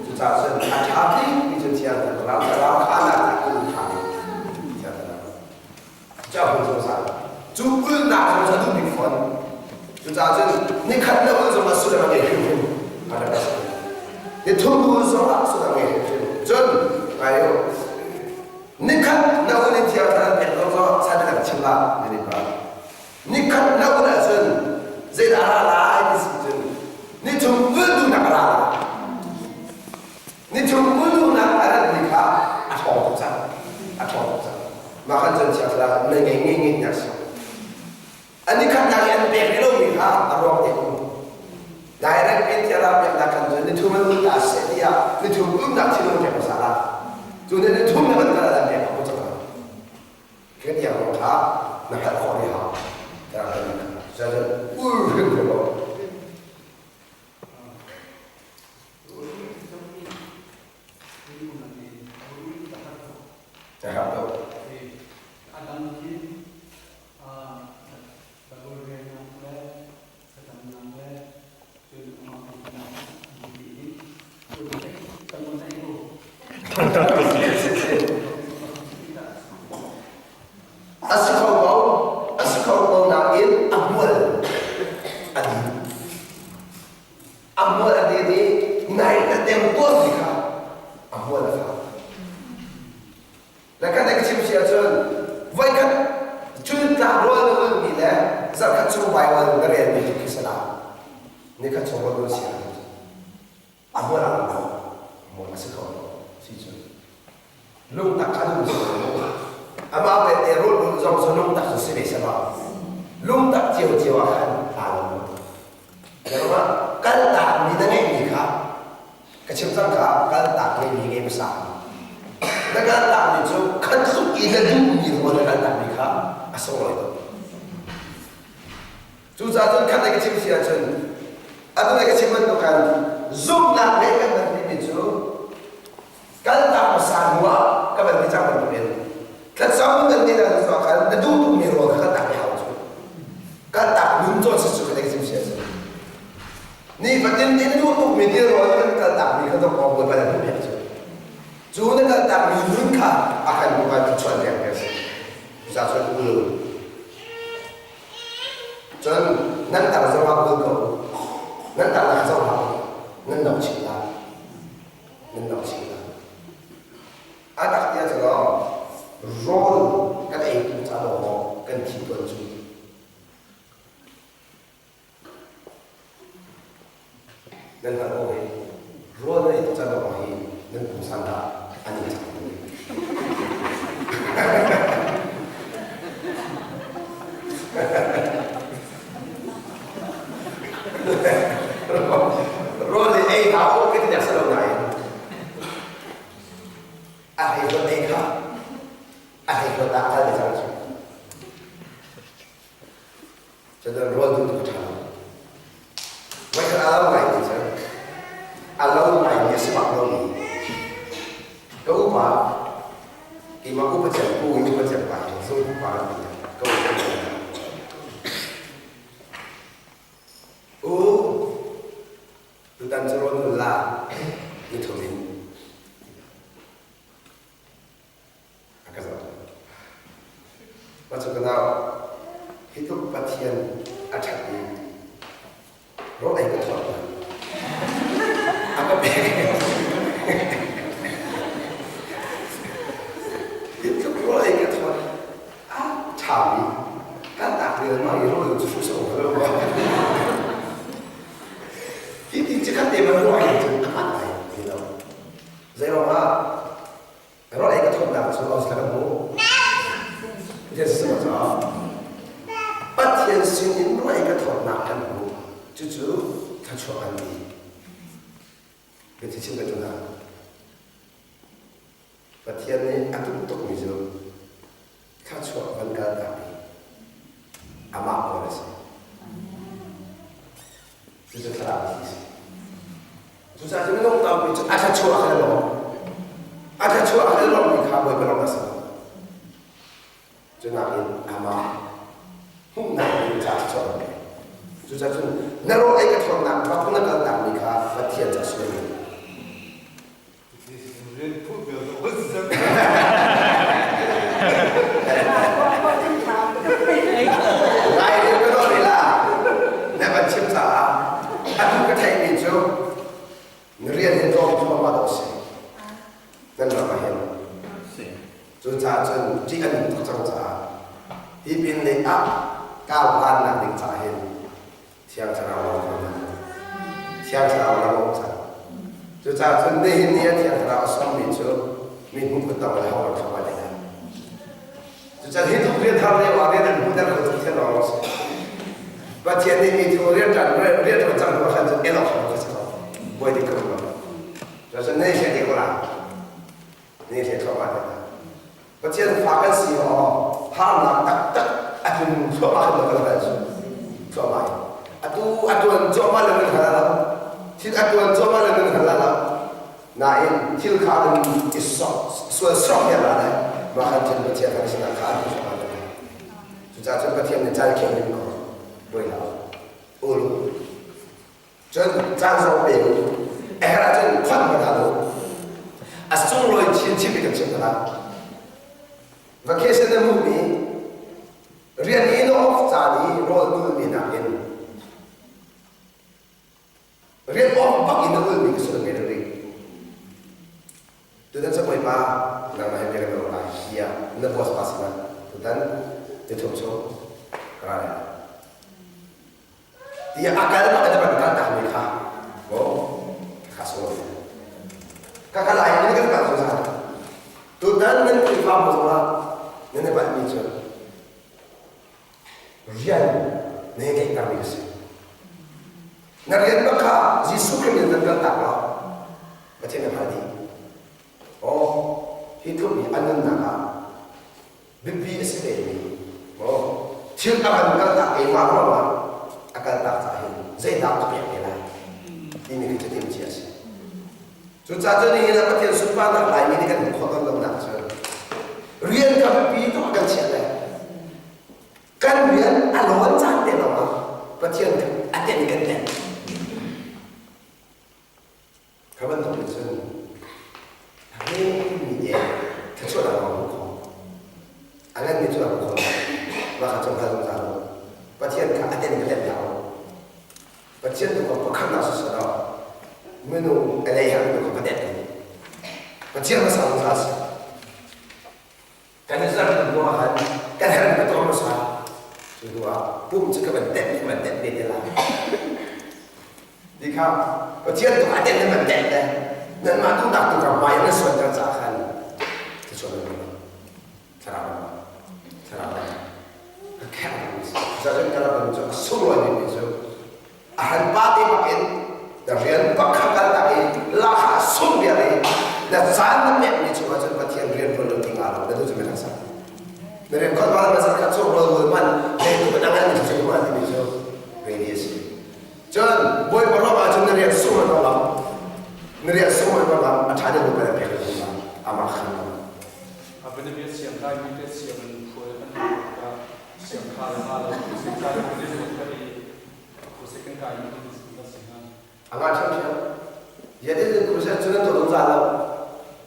Cucaah cun a ṭha bik mi cu Thiang Thlarau Thlarau kha na ul ṭha bik Thiang Thlarau. Cu a hun zungzal. Cu ulnak zong cu a duh bik fawn. Cucaah cun nikhat na ul zong ah sullam a ngei hrimhrim. A rak si. Nithum na ul zong ah sullam a ngei hrimhrim. Cun ngai u. Nikhat na ul in Thiang Thlarau pek zong zong san na chim la ni pa. Nikhat na ul ahcun zeidah a ra lai ti si cun nithum ul duhnak a ra lai. Nithum ul duhnak a rat ni kha a ṭhawng tuk cang. A ṭhawng tuk cang. Mah kan cun Thiang Thlarau na ngei ngei ngei nak si. An i khatnak i an pek rih lomi kha a ruang te um. Direct in Thiang Thlarau peknak kan cun nithum an ul ta seh tiah nithum umnak thinlung pek hmasa la. Cu nih nithum na van kal ah an pek ko cang. Khi tiang lawng kha na hngalh khawh rih hau. Tiang kan cun ul hrim hrim lo. A herh lo. A si kho ko, a si kho ko nain a hmual a dih. A hmual a dih i nai na tem tuahmi kha a hmual a fak. Le kan ka chim si ahcun voikhat cun tlangrual na ulmi le zarhkhat chung Baibal na relmi khi khi salah nikhat chung rawl ul si a hmual a lo hmual a si kho lo si cun lungtak kha dum si lo amah belte rawl ul zong cu lungtak cu si ve selaw lungtak ciocio ah khan aa lo Jehovah kaltak mi na ngeihmi kha ka chim cang kha kaltak ngeimi ngei hmasa. Na kaltak mi cu khat tluk i na duhmi rual na kaltak mi kha a sunglawi tuk. Cucaah cun khat ka chim si ahcun atu ka chim bantuk khan zumhnak ngeih kan van timi cu kaltak hmasa hnu ah ka van ti cang bantuk in thlacam kan ti na cu khan na duh tukmi rawl kha kaltak i hau cu kaltak nun cawn si cu ka tek sim sia si ni fatin ni na duh tukmi ti rawl kan kaltak mi kha dok bawi bal hmu piak cu cu na kaltak mi nun kha a kan bu kan chuan piak piak si za cun ul cun nan tar zong ah ul ko nan tar nak zong ah. Nan no chin la. Nan no chin la. A tak tiah cun rawl kan ei tu ca lawng kan thi tuan cu. Nan hngalh ko hei. Rawl nan ei tu ca lawng hi nan pungsan dah an in cang ko. Rawl le ei hau ka ti dak lo nain a hlei hluat ei kha a hlei hluat ah kal cang cu. Cutan rawl duh tu ṭha lo. Voikhat a lo ngai ti cu a lo ngai mi a si bak lomi ka upa keimah upa cem pu in upa cem pa hi zung upa kan ti ka upa cem u tutan cu rawl nul la ni thum in a ka zoh. Mah cu ka nau, hi tluk Pathian a ṭhat i rawl ei ka thawt hna. A ka pek. Hi tluk rawl ei ka thawt a ṭhami kan tak riangmang i rawl cu hruh so lo. Hi ti cikhat te man ruah hin cun a hman lai ti lo. Zeiruangah Rawl ei ka thawtnak cu a kan hmuh. Pathian sin caah Pathian sinin rawl ei ka thawtnak kan hmuh. Cucu thluachuah kan ti. Biathi chim ka ṭun ah Pathian nih a duh tukmi cu thluachuah van kaltak i amah kawl a si. Cucu thlarau thi a si. Cucaah cu minung tampi cu a thluachuah a kan lawm. A thluachuah a kan lawmmi kha Bawipa lawng a si. Cu nakin amah hmuhnak ding ca thluachuah kan pek. Cucaah cun na rawl ei ka ṭhawnnak bak na kaltakmi kha Pathian ca si lo. Lai rian ka tuah la na kan chim caah atu ka theihmi cu na rian hi tlawm thluahmah dawh si nan ram ah hin cucaah cun ṭih a nung tuk cang caah hi pin lei ah kau hlannak ding caah hin Thiang Thlarau lawng ko hna. Thiang Thlarau na lawm cang. Cucaah cun nihin ni a Thiang Thlarau a sawmmi cu mi hmu kut tong le ho kan thawk lai. Cucaah hi tluk rian har lio ah rian an hmuhter kho tu Pathian lawng si. Pathian nih mi cu rian ṭan rian ṭuan cang hnu khan cun elok hram ka si ko. Buai dik ko lo. Cucaah nei hle te ko la. Nei hle thawk ah Pathian fa kan si aw harnak taktak a tlung thluahmah kan kan hal cu thluahmah atu a tuan cuahmah le kan hal lo thil a tuan cuahmah le kan hal lo nain thil kha kan i sok sual sok ya la le mah khan cun Pathian kan sinah kha an thluahmah le cucaah cun Pathian nih caan kheng in ko buai lo ul Cun caan zong pe u. A herh ahcun khonh hmanh hlah u. A sunglawi chinchin mi kan chim hna. Vacation na hmuhmi rian i na off caan i rawl ulmi nakin rian off bak in na ulmi ka sullam ngei rih. Tutan sa bawipa nangmah he bia kan ruah lai hiah na boss pa sinah tutan nithum chung ka ra lai. Tiah a kal bak in a van kal takmi kha maw kha sawi. Ka kal lai in kan kal zungzal. Tutan nan Khrihfabu zongah nan i palhmi cu rian na i ngeihtermi a si. Na rian bak kha Jesuh Khrih min nan kal tak lo Pathian na hngalh dih. Aw, hi tluk hi a nunnak ah biapi a si vemi maw thil a kan kaltak keimah ruangah a kaltak caah hin zeidah ka pek te lai timi khi cu cia a si. Cucaah cun nihin ah Pathian sunparnak Laimi nih kan hmuh khawh tawn lonak cu rian kha biapi tuk a kan chiah le kan rian a lawn caan te lawng ah Pathian a ten kan ten. Kha bantuk in cun a ngeimi nih thluachuahnak a hmuh khawh. A nganmi cu a hmuh khawh. Mah kha cung hal zungzal u. Pathian kha a ten ka tenh hlah u. Pathian tu kha pakhatnak siseh law Minung a lei herhmi kha va det ding. Pathian hmasa zungzal si. Kan i zar hnu ah khan kan herhmi ka tuah hmasa. Cu hnu ah pum cu ka van det ka van det ve te lai. Ti kha Pathian tu a det na van det le nanmah duhnak tu kha hmai na suanter caah khan thluachuah nan hmu lo. Thlarau ram thlarau ram a kherh mi si. Cucaah ka ram cu a sunglawi mi cu a han pa te bak in na rian pakhat kal tak i lahkhah sung vial i na caan na pek mi chungah cun Pathian rian ṭuan lo ti nga lo na duh cu mi rak sak. Na rian khon ma na khat cu rawl rawl man le tu ka dang an cu ma timi cu ready a si. Cun Bawipa ruang ah cun na rian sung an lam na rian sung an lam a ṭha deuh mi na pek lo amah khan A bianabia siang kaimi te siang in khual kan hmuh tikah siang kha le nga lo khuasik kai kan i zuam ka i khuasik kan kai mi kan si hnga. A nga ṭhiamṭhiam. Zetin in khuasik cu nan tuah zungzal lo.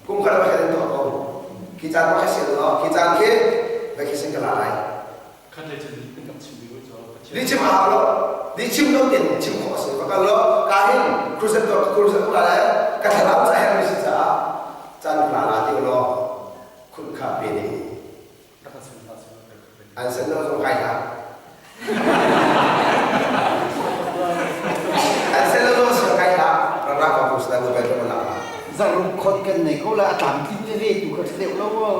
Kum khat pakhat in tuah ko. Khi caan pakhat si lo, khi caan khi vacation ka la lai. Khat le cun kan rak chim dih cu Pathian. Li chim a hau lo. Li chim lo in chim khawh a si. Pakal lo, ka hin crusade tuah crusade ka lai ka thlarau ca hermi si caah caan ka la la ti law khun kha pe ding. Rak kan sen hlah seh. An sen lo zong kai hlah. An sen lo zong si kai hlah. Rak ra ko crusade ko kai ko la. Zaruk khot kan nei ko la a tlamtling veve tu kha ṭha deuh lo maw?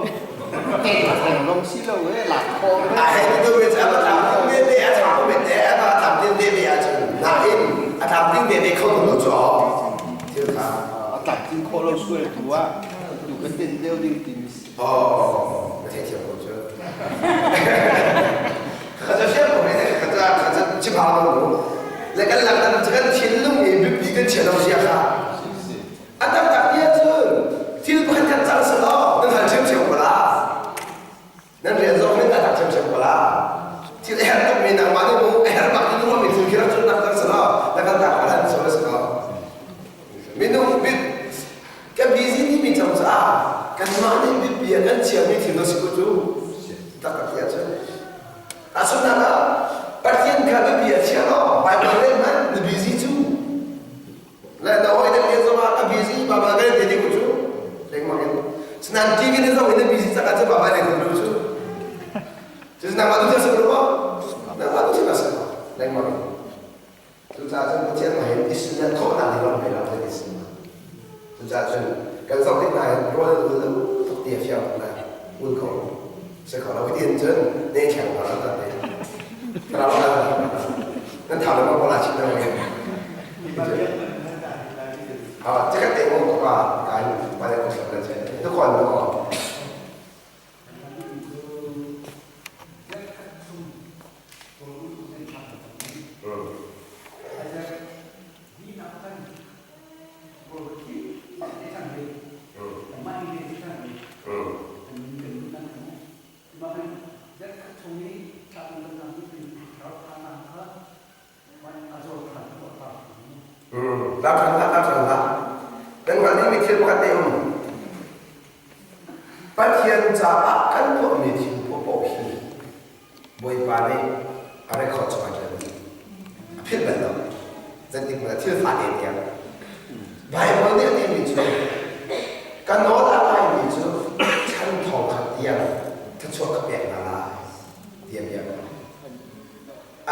Ṭeng lawng si lo e lak khawh A hei tu ve cu a tlamtling veve a ṭha ko ve te a tlamtling veve ahcun nain a tlamtling veve kho tu lo cu thil kha a tlamtling khawh lo sual tu ah tu kan den deuh ding timi si. Oh, na theithiam ko cu. Kha cu fiang ko ne kha cu kha cu chim hau lo mu. Le kan laknak cu kan thinlung i biapi kan chia lo zia kha. A taktak ti ahcun thil pakhat khat cang selaw nan hal ṭhiamṭhiam ko la. Nan rian zong nih a tak ṭhiamṭhiam ko la. Thil a herh tukmi nangmah nih mu a herh bak in ruahmi thil khi rak cun nak cang selaw na kan tak hlan so na si ko. Minung bit kan busy timi cang caah kanmah nih biapi ah kan chiami thil na si ko cu. Taktak ti ahcun. Tahchunhnak ah Pathian kha biapi ah chia law Bible rel hmanh na busy cu. Le na hawi na lian zong ah ka busy baba kan ti ku cu lengmang in sinan TV na zong in na busy cak ah cu baba ne ku cu cu nangmah tu thil sak lo nangmah tu thil sak lengmang in cucaah cun Pathian mah hin isunan khawhnak ding ram pe lo kan isin cucaah cun kan zoh tik hna hin rawl ul lo tuk ti a fiang tuk lai ul ko si kho lo ti cun ne thleng pa ta te nan thau le ma la chin na 啊，这个对我国家该把这个说的这，都可能哦。嗯。Lam ṭhan hlah, lam ṭhan hlah. Kan hngalh dingmi thil pakhat te um. Pathian caah kan tuahmi thil paohpaoh hi Bawipa nih a record chungah ṭial dih. A philh bal lo. Zeitik hmanh ah thil fate tiang. Bible nih a timi cu ka nawl a ngaimi cu chan thong khat tiang thluachuah ka pek hna lai tiah bia ka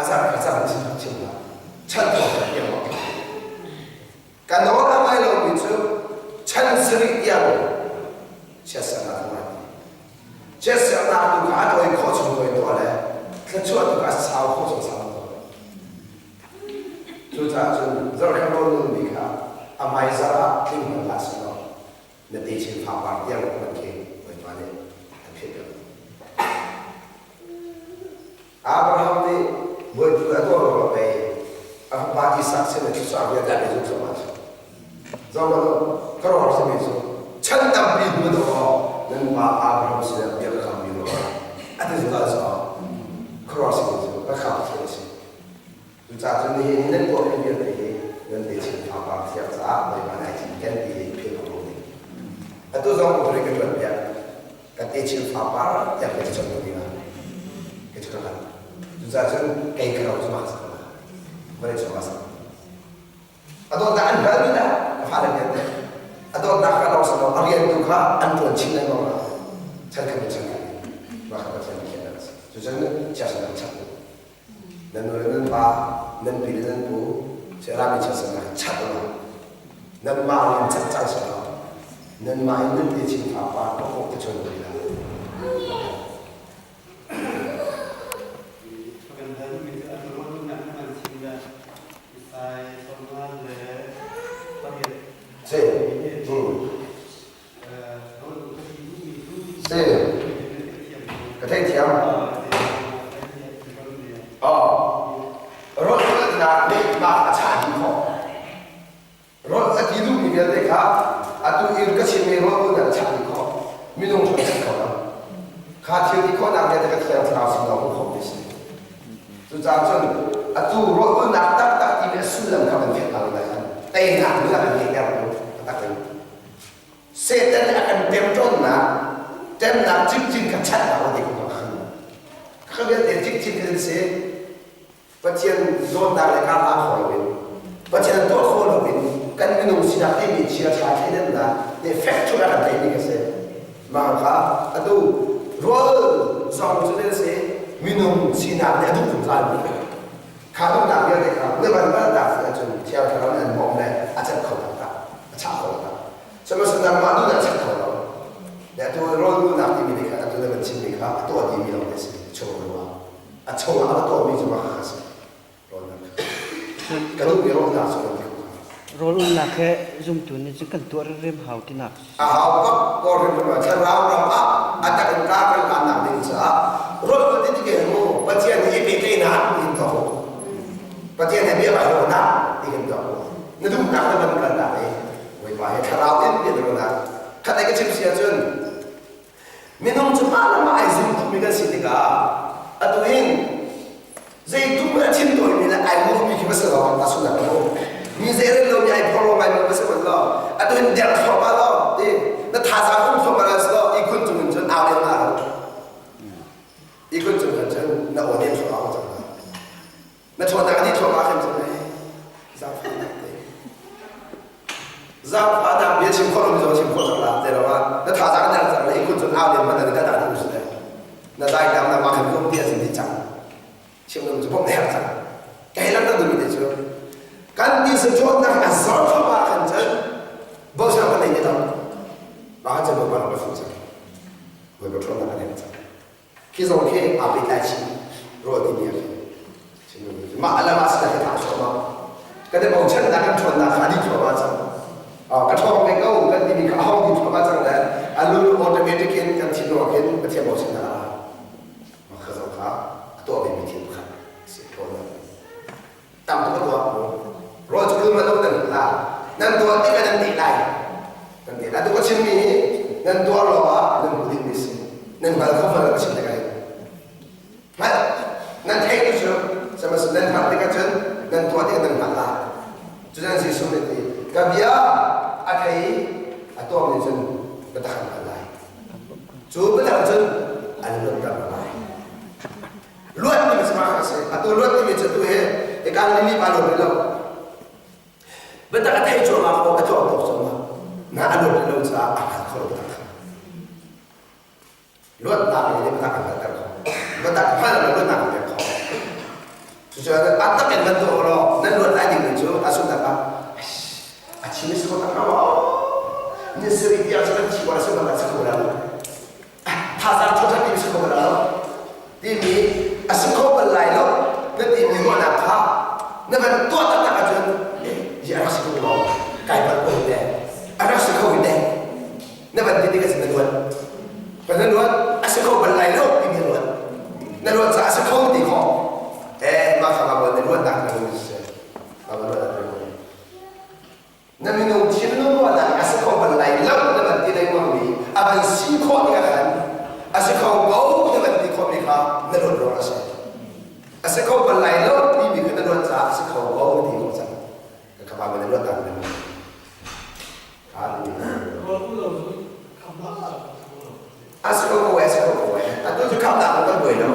A zar kha cang chim chim hlah. Chan thong khat tiang maw? Ka nawl a ngai lomi cu chan sarih tiang chiatsernak ka ngai. Chiatsernak tu kha a tawi khawh chung tawi tuah le thluachuah tu kha a sau khawh chung sau tuah. Cucaah cun zarhkhat rawl nunmi kha a hmaizarh ah tling hmanh hlah seh law na techin fapar tiang hmanh khi Bawipa nih an philh lo. Abraham nih Bawipa a tuah ruangah pei a fapa Isak sin a thluachuah vialte a pek zungzal cu. Zohhmanh u, khuaruahhar simi cu chan tampi hnu dawh nan pa Abraham sinah bia ka kammi ruangah a ti zungzal cu khuaruahhar simi cu ka kham Pathian a si. Cucaah cun nihin nan tuahmi vialte hi nan techin fapar thiang caah Bawipa nai cinken ti hi philh ko ding. Atu zong upari ka ṭuan piak. Ka techin fapar tiang ka chon ko ding ah ka chon lan. Cucaah cun kei ka ro cu mah sa ko la. Vawlei chung ah sa. A dawtnak an hngalmi dah? fale vialte a dawtnak kha lawng si lo a rian tu kha an ṭuan chin lengmang la chan khat in chan khat in mah kha Pathian biakhiahnak a si. Cucun chiahsernak chap u. Nan nu le nan pa, nan pi le nan pu, rami chiahsernak chat u law nanmah rian cat cang seh law nanmah in nan techin fapa kawk te chon rih la. Kan hal mi cu an ruahnak an chim le Isai 58. Si. Si. Ka theithiam. Oh. Rawlulhnak nih mah a chah dih khawh. Rawl a ti duhmi vialte kha atu in ka chimmi rawlulhnak a chah dih khawh. Minung ṭhawn chim kho lo. Kha thil ti khawhnak vialte ka thiang thlarau sin lawng hmuh khawh ti si. Cucaah cun atu rawlulhnak taktak timi a sullam kha kan fianter lai khan teinak nih a kan ngeihter ko taktak in. Satan nih a kan temṭawnnak ṭemnak cikcin kha chanhnak a ti ko kha. Kha vialte cikcin kan si. Pathian dawtnak le kar hlah kho loin Pathian tuah kho loin kan minung sinak timi chia ṭha thleidannak nih fek ṭhut a kan tleihmi ka si. Mah kha atu rawl zong cu nan si minung sinak nih a duh zungzalmi kha duhnak vialte kha na van kaltak si ahcun Thiang Thlarau nih an bawmh le a cat kho taktak a chah kho taktak sihmanhsehlaw nangmah duhnak a chat kho lo le atu rawl duhnak timi nih khan atu na van chimmi kha a tuah dihmi lawng te si chung ruah a chungah a tuahmi cu mah kha a si rawlnak ka duhmi rawlnak cu kan ti ko Rawl ulnak he zumtu nih cun kan tuah rimrim hau tinak. A hau bak kawl rimrim thlarau ram ah a tak in ka kan lannak ding caah rawl ti ti mu Pathian he i pehtlaihnak in tuah ko Pathian he bia bai nak ti kan tuah ko na duhnak na van kalnak i Bawipa he thlarau in bia na khat ka chim si ahcun Minung cu mah le mah ai zum tukmi kan si tikah atu hin zeitum a chim tawimi le ai ruahmi khi va si lo a sullam a um. Mi zei rel lomi ai phorh ngai ma va si hmanh law atu hin der thluahmah law ti na thazaang um thluahmah la si law ihkhun cung in cun au len ma lo. Ihkhun cung khan cun na aw nem thluahmah ko cang la. Na ṭhawnnak nih thluahmah khan cun zaangfahnak te zaangfahnak bia chim khawh lomi zong chim khawh cang la te lo ah na thazaang na cang le i kun cun au len man na ka dah ding si na dai dam na ma khan kum ti a sin ti cang chim lo cu bom na herh cang kai lam na dumi te cu kan ti sa ṭhawnnak a zor thluahmah khan cun bosang kan nei ti lo ma khan cun ba ba fu cang voi ba ṭhawnnak kan herh cang Khi zong khi aa pehtlai chih rawl timi ah khin mah alam ah sila khi thah thluahmah kan i bochannak kan ṭhawnnak kha a dih thluahmah cang ka ṭhawng ve ko kan timi kha a hong dih thluahmah cang le a lul automatic in kan thinlung ah khin Pathian bochannak a ra mah kha zong kha a tuah vemi thil pakhat si rawl tam tuk a tuah rawl cu kul man nan la nan tuah tikah nan teh lai nan teh lai tu ka chimmi hi nan tuah lawngah nan hmu dingmi si nan hngal kho hngal ka chim tikah hin hngalh nan theih tu cu sihmanhsehlaw nan hngalh tikah cun nan tuah tikah nan hngalh lai cucan Jesuh nih ti ka bia a thei a tuahmi cun biatak an hngalh lai cu biatak cun an luatter lai Luat timi cu mah a si. Atu luat timi cu atu hi hika lili pa luat rih lo. Biatak a thei cuahmah ko, a tuah tuk cuahmah. Na a luat rih lo caah a hngal kho lo biatak kha. Luatnak nih biatak a hngalter kho. Biatak hngal lo luatnak a pek kho. Cucaah a tak in nan tuah law nan luat lai dingmi cu a sullam ah a chim si ko tak lo. Ni siri tiang cu kan thi ko la si ko la si ko la. Thazaang ṭhaṭha ti si kho bal lo timi a si kho bal lai lo na timi ruahnak kha na van tuah taktak ahcun hi a rak si kho lo kai palh ko te a rak si kho te na van ti tik ahcun na luat pa na luat a si kho bal lai lo timi luat na luat caah a si kho ti khawh eh mah kha ma na luatnak na lu si ma luatnak na lu Na minung thinlung ruahnak a si kho bal lai lo na van ti lengmang mi a van si khawh tikah khan a si kho ko na van ti khawh mi kha na luat ruang a si. A si kho bal lai lo timi kha na luat caah a si kho ko na ti khawh cang. Ka kha ba na luat tak na A si ko ko a si ko ko atu cu khamnak kan buai lo.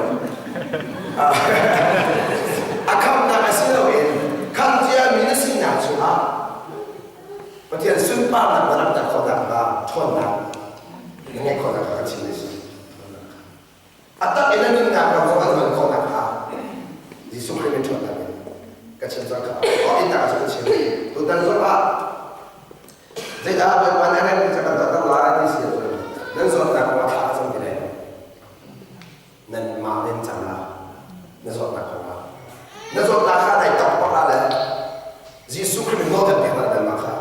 A khamnak a si loin khamcia mi na sinak chungah Pathian sunparnak na langhter khawh nakhnga ṭhawnnak na ngeih khawh nakhnga kan chim a si. A tak in na nunnak ram zong an hman khawh nakhnga Jesuh Khrih min ṭhawnnak in ka chim cang kha. Oh, inn ah cun ka chim. Tutan zong ah zeidah Bawipa nih a rem ti kan tuahter lai ti si ahcun nan zawtnak kong ah thla ka cam ti lai lo. Nanmah nen cang la na zawtnak kong ah. Na zawtnak kha dai tak bak la le Jesuh Khrih min nawl kan pek lai nangmah kha.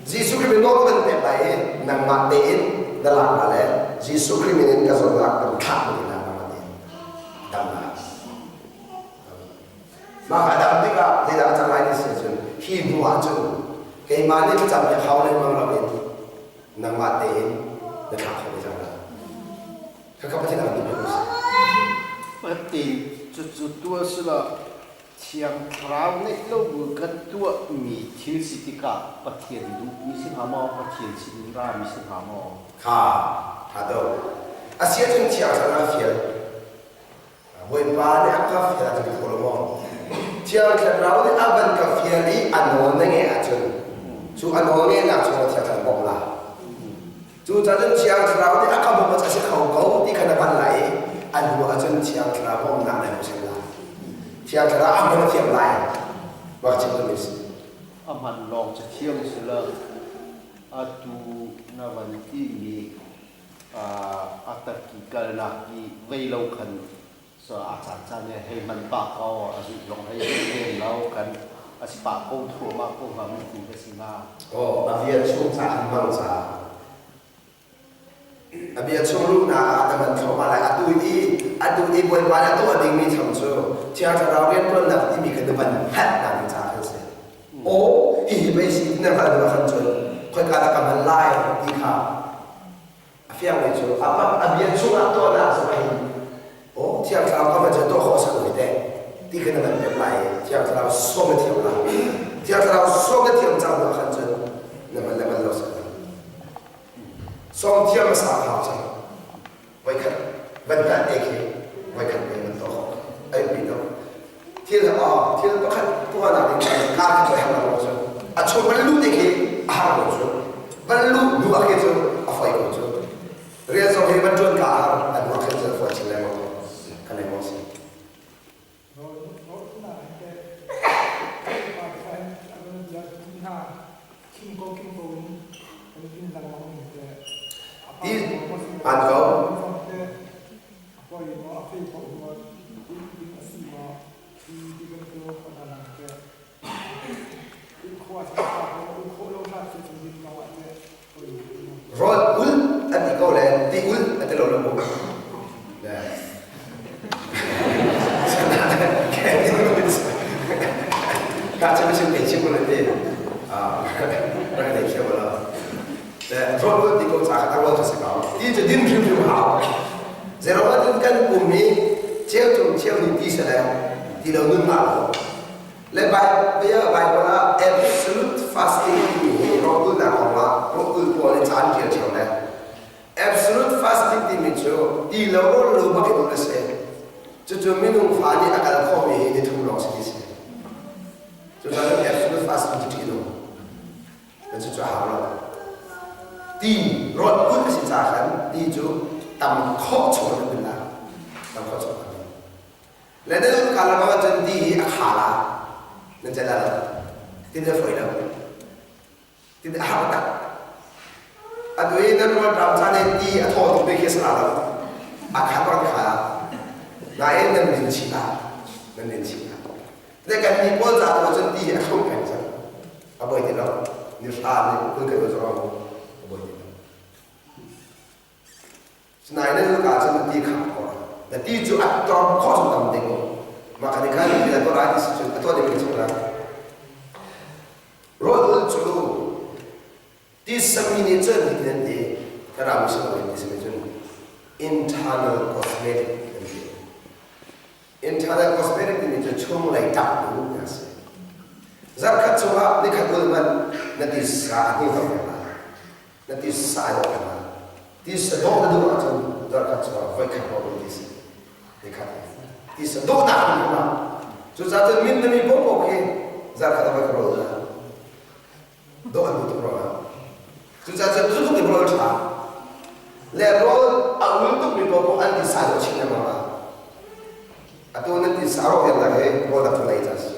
Jesuh Khrih min nawl kan pek lai i nangmah tein na lak la le Jesuh Khrih min in ka zawtnak kan thlah ti la nangmah tein dam la. Mah kha dam tikah zeidah a cang lai ti si ahcun hi hnu ah cun keimah nih thlacam hi hau lengmang loin nangmah tein na thlak kho ve cang lai. Khakha Pathian a kan duhpiak mi si. Pati cucu tuah sila Thiang Thlarau ngeih lo bu kan tuahmi thil si tikah Pathian duhmi si hnga maw? Pathian sinin rami si hnga maw? Kha ṭha do. A si ahcun Thiang Thlarau a fial. Bawipa nih a ka fial ahcun ka tho lo maw? Thiang Thlarau nih a van ka fial i a nawl na ngeih ahcun cu a nawl ngeihnak chungah Thiang Thlarau bawmh la. Cu cun Thiang Thlarau nih a ka bawmh a si kho ko ti kha na hngalh lai i a hnu ahcun Thiang Thlarau bawmhnak na hmu cang lai. Thiang Thlarau a hman a thiam lai. Mah chim duhmi si. A hman lawng cu thiam si lo. Atu na van timi a taki kalnak i vei lo khan so a caan caan i hei hman pah ko a zuh zong hei lem lo kan a si pah ko thluahmah ko hnga mi ti ka si hnga. Oh, a bia chung ca an hmang ca. A bia chung luhnak ah na hman thluahmah lai. Atu i atu i Bawipa nih a tuah dingmi tham cu Thiang Thlarau rianṭuannak timi kha na van hngalhnak ding caah khan si. Aw, hihi pei si na hngalh hnu ah khan cun khoika dah ka hman lai ti kha A fiangmi cu a bia chungah tuahnak zong a hin aw Thiang Thlarau ka van cu tuah khawh a si ko hi teh ti kha na van pek lai i Thiang Thlarau sawm na thiam lai. Thiang Thlarau sawm na thiam cang hnu ah khan cun na hman le hman lo si Sawm thiam a sau hau cang. Voikhat van hngalh te khi voikhat te van tuah khawh ai pi to. Thil thil pakhat tuahnak ding kaa khat a har lo cu a chung van luh te khi a har ko cu van luh hnu ah khi cu a foi ko cu rian zong hi van ṭuan ka a har a hnu ah khin cu a foi chin lengmang ko kan lengmang si. Ti an ko. Rawl ul an ti ko le ti ul a ti lo lo mu. Ka chim chim te chim ko le ti. Rak te khiam lo. Rawl ul ti ko ca kha rawl cu si ko. Ti cu din hrimhrim hau. Zeirong ah kan pum hi cheu cung cheu ni ti sele ti lo nun ma lo. Le bia Bible ah absolute fasting timi hi rawlulnak kong ah rawlul pawl nih ca an ṭial ṭheo le absolute fasting timi cu ti lo rawl lo bak in um a si. Cucu minung fa nih a kal khawhmi hi ni thum lawng si ti si. Cucaah absolute fasting cu ṭih a nung. Na cucu a hau lo. Ti rawt kulh a si caah khan ti cu tam khawh chung in an lak. Tam khawh chung an Le na nun kaa lam ahcun ti hi a kha la. Nan celh lo. Ti na fawi lo. Ti a har tak. Atu i nan rawl ṭam caan i ti a thaw tuk mi khi a si la lo. A khat bak kha la. Nain nan din chih la. Nan din chih la. Le kan nih pawl ca tu cun ti hi a thlum peng cang. A buai ti lo. Ni hra nih kun kan zong a buai ti lo. Sinain nan luka cun na ti kham ko. Na ti cu a tor khawh chung tam ding. Mah kan khan ti a tuah lai ti si cun a tuah ding mi chung la. Rawl cu Ti sami nih cun hitin an ti, Thlarau si loin ti sami cun internal cosmetic an ti. Internal cosmetic timi cu chunglei ṭap lu ti a si. Zarkhat chungah nikhat ul hmanh na tisa a hni dawh peng lai. Na tisa a dawh peng lai. Tisa dawh na duh ahcun zarkhat chungah voikhat dawh ul ti si. Nikhat. Tisa dawhnak hrim hrim ah. Cucaah cun min na mi popo khi zarkhat ah voikhat rawl na. Dawh an duh tuk ruangah. Cucaah cun cu tluk in rawl ṭha le rawl a ul tukmi paohpaoh an tisa cu a chim lengmang ah atu nan tisa a rawh vialnak hi rawl dak thun ei ca si.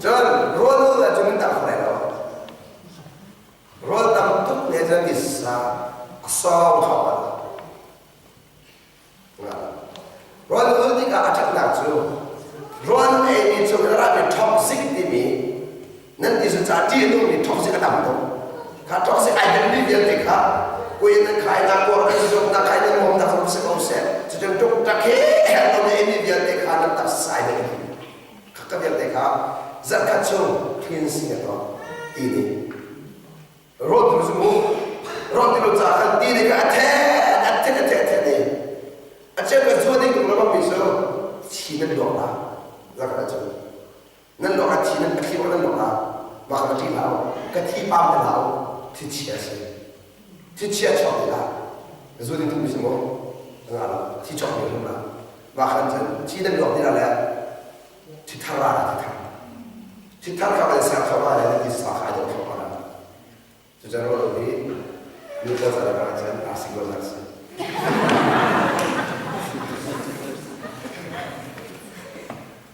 Cun rawl ul ahcun nan dah kho lai lo. Rawl tam tuk ne cun tisa a sawng kho lo. Rawl ul tikah a ṭhatnak cu rawl eimi cu na rami toxic timi nan ti cu ca ṭih a nungmi toxic a tam tuk. Kha toxic ai telmi vialte kha kui nan khai na kuak nan zuk na khai nan mom na khom si ko seh. Cucun tuk tak he nan eimi vialte kha nan taksa ai tel. Kha ka vialte kha zarhkhat chung cleansing a tuah ti nih Rawt tu cu mu rawt ti lo ca khan ti nih kha a then a then a then a then i a cheu ka zuan ding tuk lo mi cu thi nan luak la zak ka cu nan luak a thi nan a thli nan luak la mah ka ṭih hlah ka thi pam te hlah thi chia si thi chia chuak ti la zu ding tuk mi si mu nga lo thi chuak mi hum la mah khan cun thi nan luak ti la le thi thar ra thi thar thi thar kha kan ser thoma le ti sa kha dawh thoma la cu can ro hi nu ko za la chan a si ko za si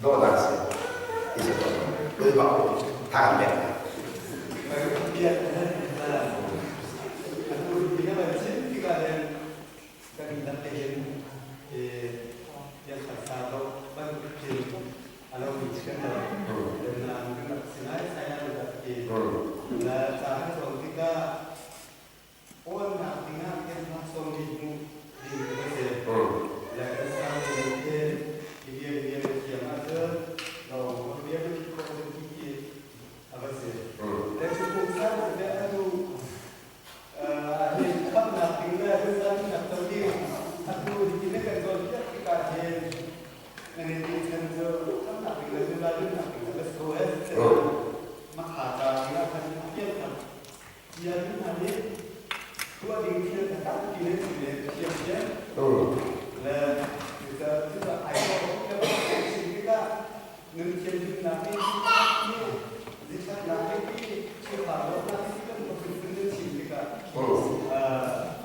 do da si ti si ko lu ba tha kan pek Kan lam te hin biaksak lo bantuk thil a lo mi chian lo na kan rak si ngai sai na rak ti na ca kan cawn tikah awnnak dingah kan hmang sawm mi hmu ding kan si le kan sang le te bia bia thiam ahcun lo bia bia khawh ti ti a va si le cu pumsa le atu Khamhnak ding le zungzalnak co ding atu hitin na kan cawnpiak tikah hin nan i tinhchan cu khamhnak ding le zungzal nunnak ding a va si ko eh. Makha ca ding ah khan a pianthar bia ding hna nih tuah ding thil kha tampi nan si le thiamthiam le cucaah ai thawk chim tikah Nun thianhlimnak hi zithlaknak hi chungkhar dawtnak hi kan phunphun nan chim tikah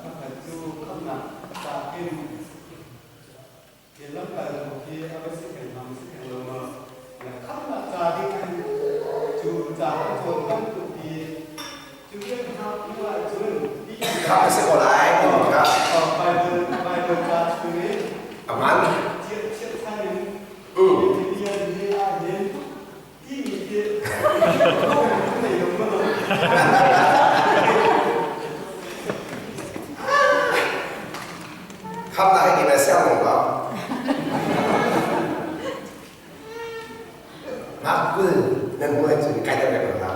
pakhat cu khamnak ca in lamkal hi a va si theng hngam si theng lo maw khamnak ca ding in cu ca kan cawn bantuk hi cu kan hngak hnu ahcun Khamh a si ko lai timi kha Bible Bible ca chung i aman chiah in Khamnak hi kina siang nung ko. Ngakul nan hmuh cun kai deuh ko hna.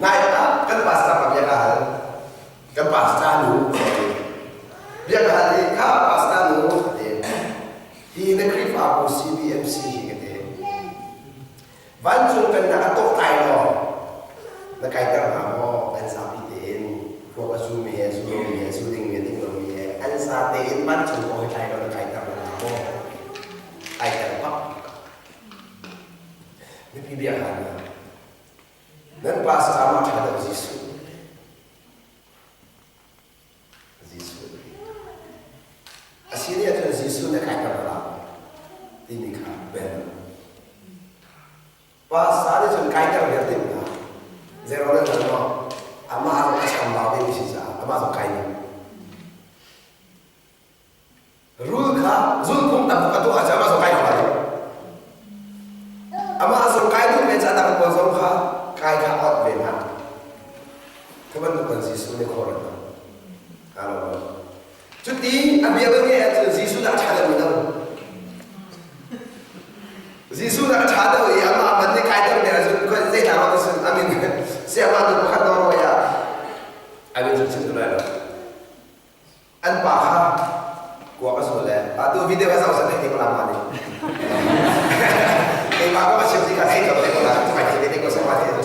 Nai ah kan pastor pa bia ka hal. Kan pastor nu bia ka hal i kha pastor nu te Hi na Khrihfabu CBMC hi ka ti. Vancung pennak a tawh tai law na kaiter hna maw an zapi tein ruak a zu mi he zu lomi he zu ding mi he ding lomi he an za tein vancung kong hi tlai law na kaiter hna maw kaiter bak mipi bia hal hna nan pastor mah ṭha deuh Jesuh Jesuh a si nih ahcun Jesuh nih kai ter hlah timi kha bel pa nih cun kai ter viar tim hna zero nan hngal maw amah zong a chambau ve mi si caah amah zong kai ning rul kha zulphung tam a tuah ahcun amah zong kai kho lai amah zong kai duh ve caah dang pawl zong kha kai kha ot ve hna Khi bantuk kan Jesuh nih khor a Aa Cuti a bia kan ngeih ahcun Jesuh dah a ṭha deuh lo. Jesuh dah a ṭha deuh i amah man nih kai deuh nih ahcun khoi zei hna ma sun amin siama nu pakhat Norway ah amin cu chim tu lai lo. An pa kha kuak a zul le atu video a zoh thei te ko la ma nih. Keimah ko ka chim ti kha thei ko te ko la mai thei te ko sama thei te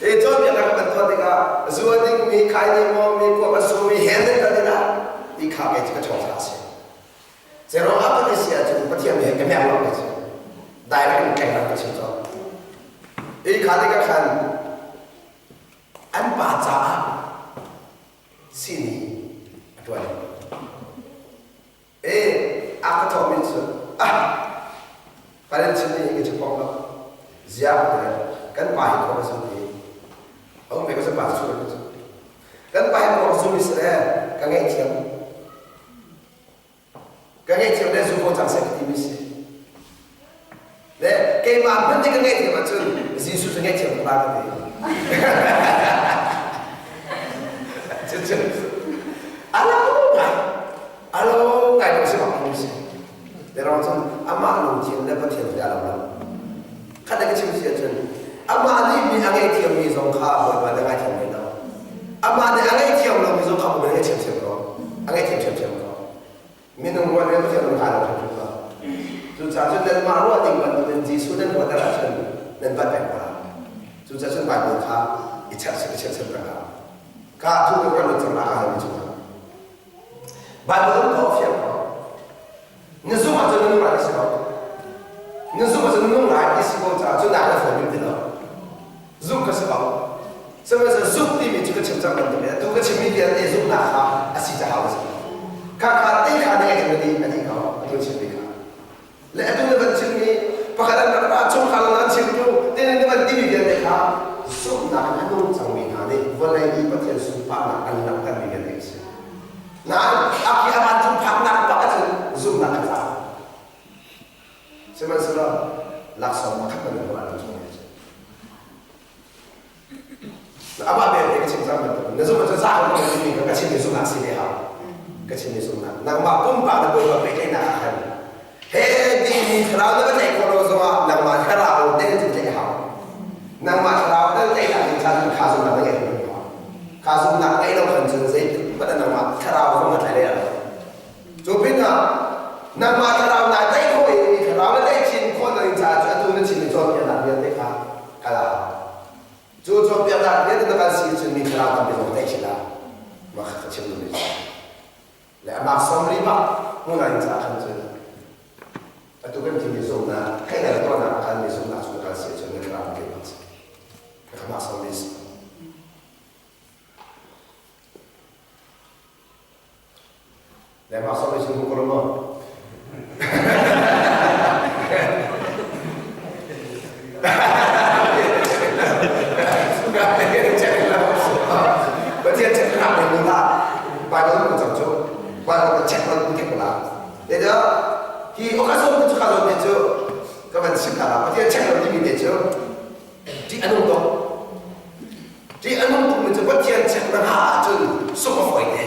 E cawnpiaknak kan tuah tikah zu a dingmi, khai ding mi, kuak a zumi he nan kal tikah ti kha kei cu ka ṭhawng hlah seh. Zeiruang ah kan i si ahcun Pathian Direct in tleng rak ka chim cawk. I kha tikah khan an pa caah sini a ṭuan. E a ka thawhmi cu ah palen chim nih ka chim lo. Ziah kan pa hi ko ka zum ti. A um ve ko pa cu ka zum. Kan pa hi ko ka zum i le ka ngaihthiam. Ka ngaihthiam le zu ko cang seh ka timi si. Le keimah hmanh nih ka ngaihthiam ahcun Jesuh cu ngaihthiam ko la ka ti. Cucu a lo ngai a lo ngai ko si bak mi si. Terong cun amah lungthin le Pathian he a lo lo. Khat ka chim si ahcun amah nih mi a ngaihthiam mi zong kha Bawipa nih a ngaithiam ve lo. Amah nih a ngaihthiam lo mi zong kha Bawipa nih a ngaihthiam thiam ko. A ngaihthiam thiamthiam ko. Minung ruat le Pathian lung aa lo hrimhrim lo. Cucaah cun nanmah ruah ding bantukin Jesuh nan ruahter ahcun nan bat peng ko lai. Cucaah cun Baibal kha i cherhchih i cherhchih peng hau. Ka thu ka kan cang la ka cungah. Baibal um ko fiang ko. Na zumh ahcun na nung lai ti si ko. Na zumh ahcun na nung lai ti si ko caah cun na fawn ti lo. Zumh ka si ko. Sihmanhsehlaw zumh timi cu ka chim cang bantuk in atu ka chimmi vialte zumhnak kha a si caah a si. Kha kha te kha na ngeih na dih a dih ko atu chimmi kha. Le atu na van chimmi pakhat an rak ra chungkhar an chimtu te na van timi vialte kha zumhnak in a nung cangmi hna nih vawlei i Pathian sunparnak an langhtermi vialte a si. Nain a khi a vancung phaknak bak ahcun zumhnak a tlau. Sihmanhsehlaw laksawng pakhat man in ruah lo chung hi Amah belte ka chim cang bantuk na zumh ahcun za ko ka chimmi ka chimmi zumhnak si ve hau. Ka chimmi zumhnak. Nangmah pumpak na Bawipa pehtlaihnak ah khan he timi thlarau na va tlaih khawh lo zongah nangmah thlarau te cun tlaih hau. Nangmah thlarau na tlaihnak ding cha cun kha zumhnak na ngeih hrim hau. Kha zumhnak ngeih lo khan cun zeitik hmanh ah nangmah thlarau zong na tlai leh lo. Cu pinah nangmah thlarau naa tlaih khawh i mi thlarau na tlaih chin khawh na ding caah cu atu na chimmi cawnpiaknak vialte kha kal a hau. Cu cawnpiaknak vialte na kal si cun mi thlarau tampi zong tlaih chin ah mah kha ka chim duhmi cu. Le amah sawm rih bak hmun ah in caah khan cun atu kan thimi zumhnak theihnak tuahnak ah khan mi zumhnak cu na kal si cun na thlarau na tlaih bak si. Ka mah sawm rih si. Lema sawm isin ko lo. Pathian check nak ni la Bible ko cang cu Bible ka check lo ku la te da hi okason cu ka lo te cu ka van sim ta la Pathian check lo timi te cu Ṭih a nung tuk. Ṭih a nung tukmi cu Pathian check na hngah ahcun sungh a fawi te.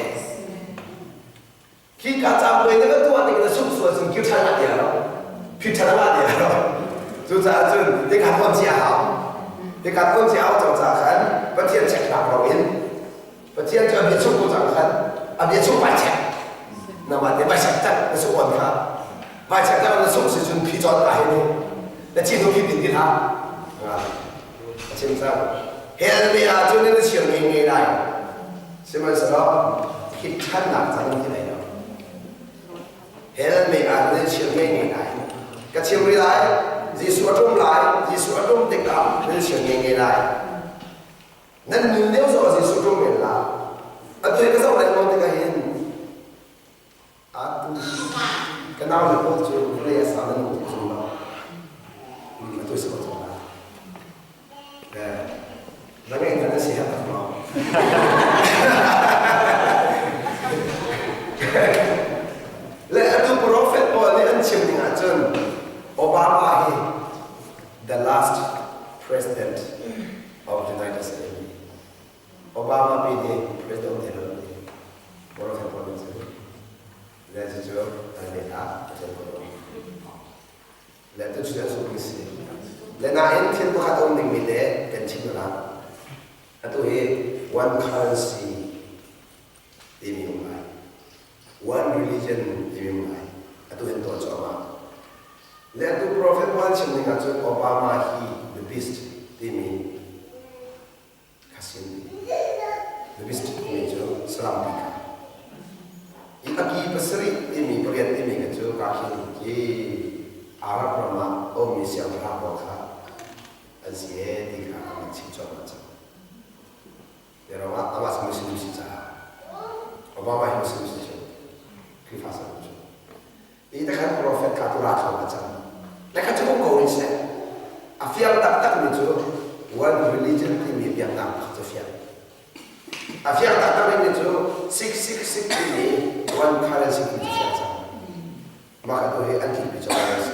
Khi ka cabuai na va tuah tik na sungh sual cun kir ṭhan ah ti lo. Phit ṭhan ah ti lo. Cucaah cun hika tawn cia hau. Hika tawn cia hau cang caah khan Pathian check hlang lo in Pathian cu a bia chung ko cang khan a bia chung vai check. Namah te vai check tak na sungh on kha. Vai check tak na sungh si cun phi cawn ka he ni. Na ci hnu phi tin ti hlah. A chim cang. Hell ni ah cun na chir ngei ngei lai. Sihmanhsehlaw hit ṭhannak cang ti lai lo. Hell mei ah nan chir ngei ngei lai. Ka chim rih lai. Jesuh a ṭum lai. Jesuh a ṭum tikah nan chir ngei ngei lai. Nan nun lio zong Jesuh ṭum men la. Atu hi ka zoh lengmang tikah hin atu ka nau le pawl cu vawlei a sa nan um tung lo. Atu si ko cang lai. Na ngeih hna na si herh tak maw? Le atu prophet pawl nih an chim ning ahcun Obama hi the last president of United States. Obama pi nih president te lo ti prophet pawl nih cun le cucu an leh ah a ṭial ko lo. Le tuchun ah zumh si. Le nain thil pakhat a um dingmi le kan chim la. Atu hi one currency timi um lai. One religion timi um lai. Atu hin tuah cuahmah. Le atu prophet Paul chim ning ahcun Obama hi the beast timi kha sin the beast timi cu salam pi kha. I a ki pasarih timi pariat timi kha cu ka khin ki Arab ram ah a ummi siangpahrang pawl kha an si ee ti kha an chim cuahmah cang. Ruangah amah cu Muslim si caah Obama hi Muslim si cu Khrihfa si cu. Hi takhan prophet kha tu ra thlo a cang. Le kha cu ko in seh. A fiang taktak mi cu one religion timi biaknak pakhat cu fiang. A fiang taktak mi cu 666 timi one currency ti cu fiang cang. Mah kha tu hi an tlikpi cawk lai a si.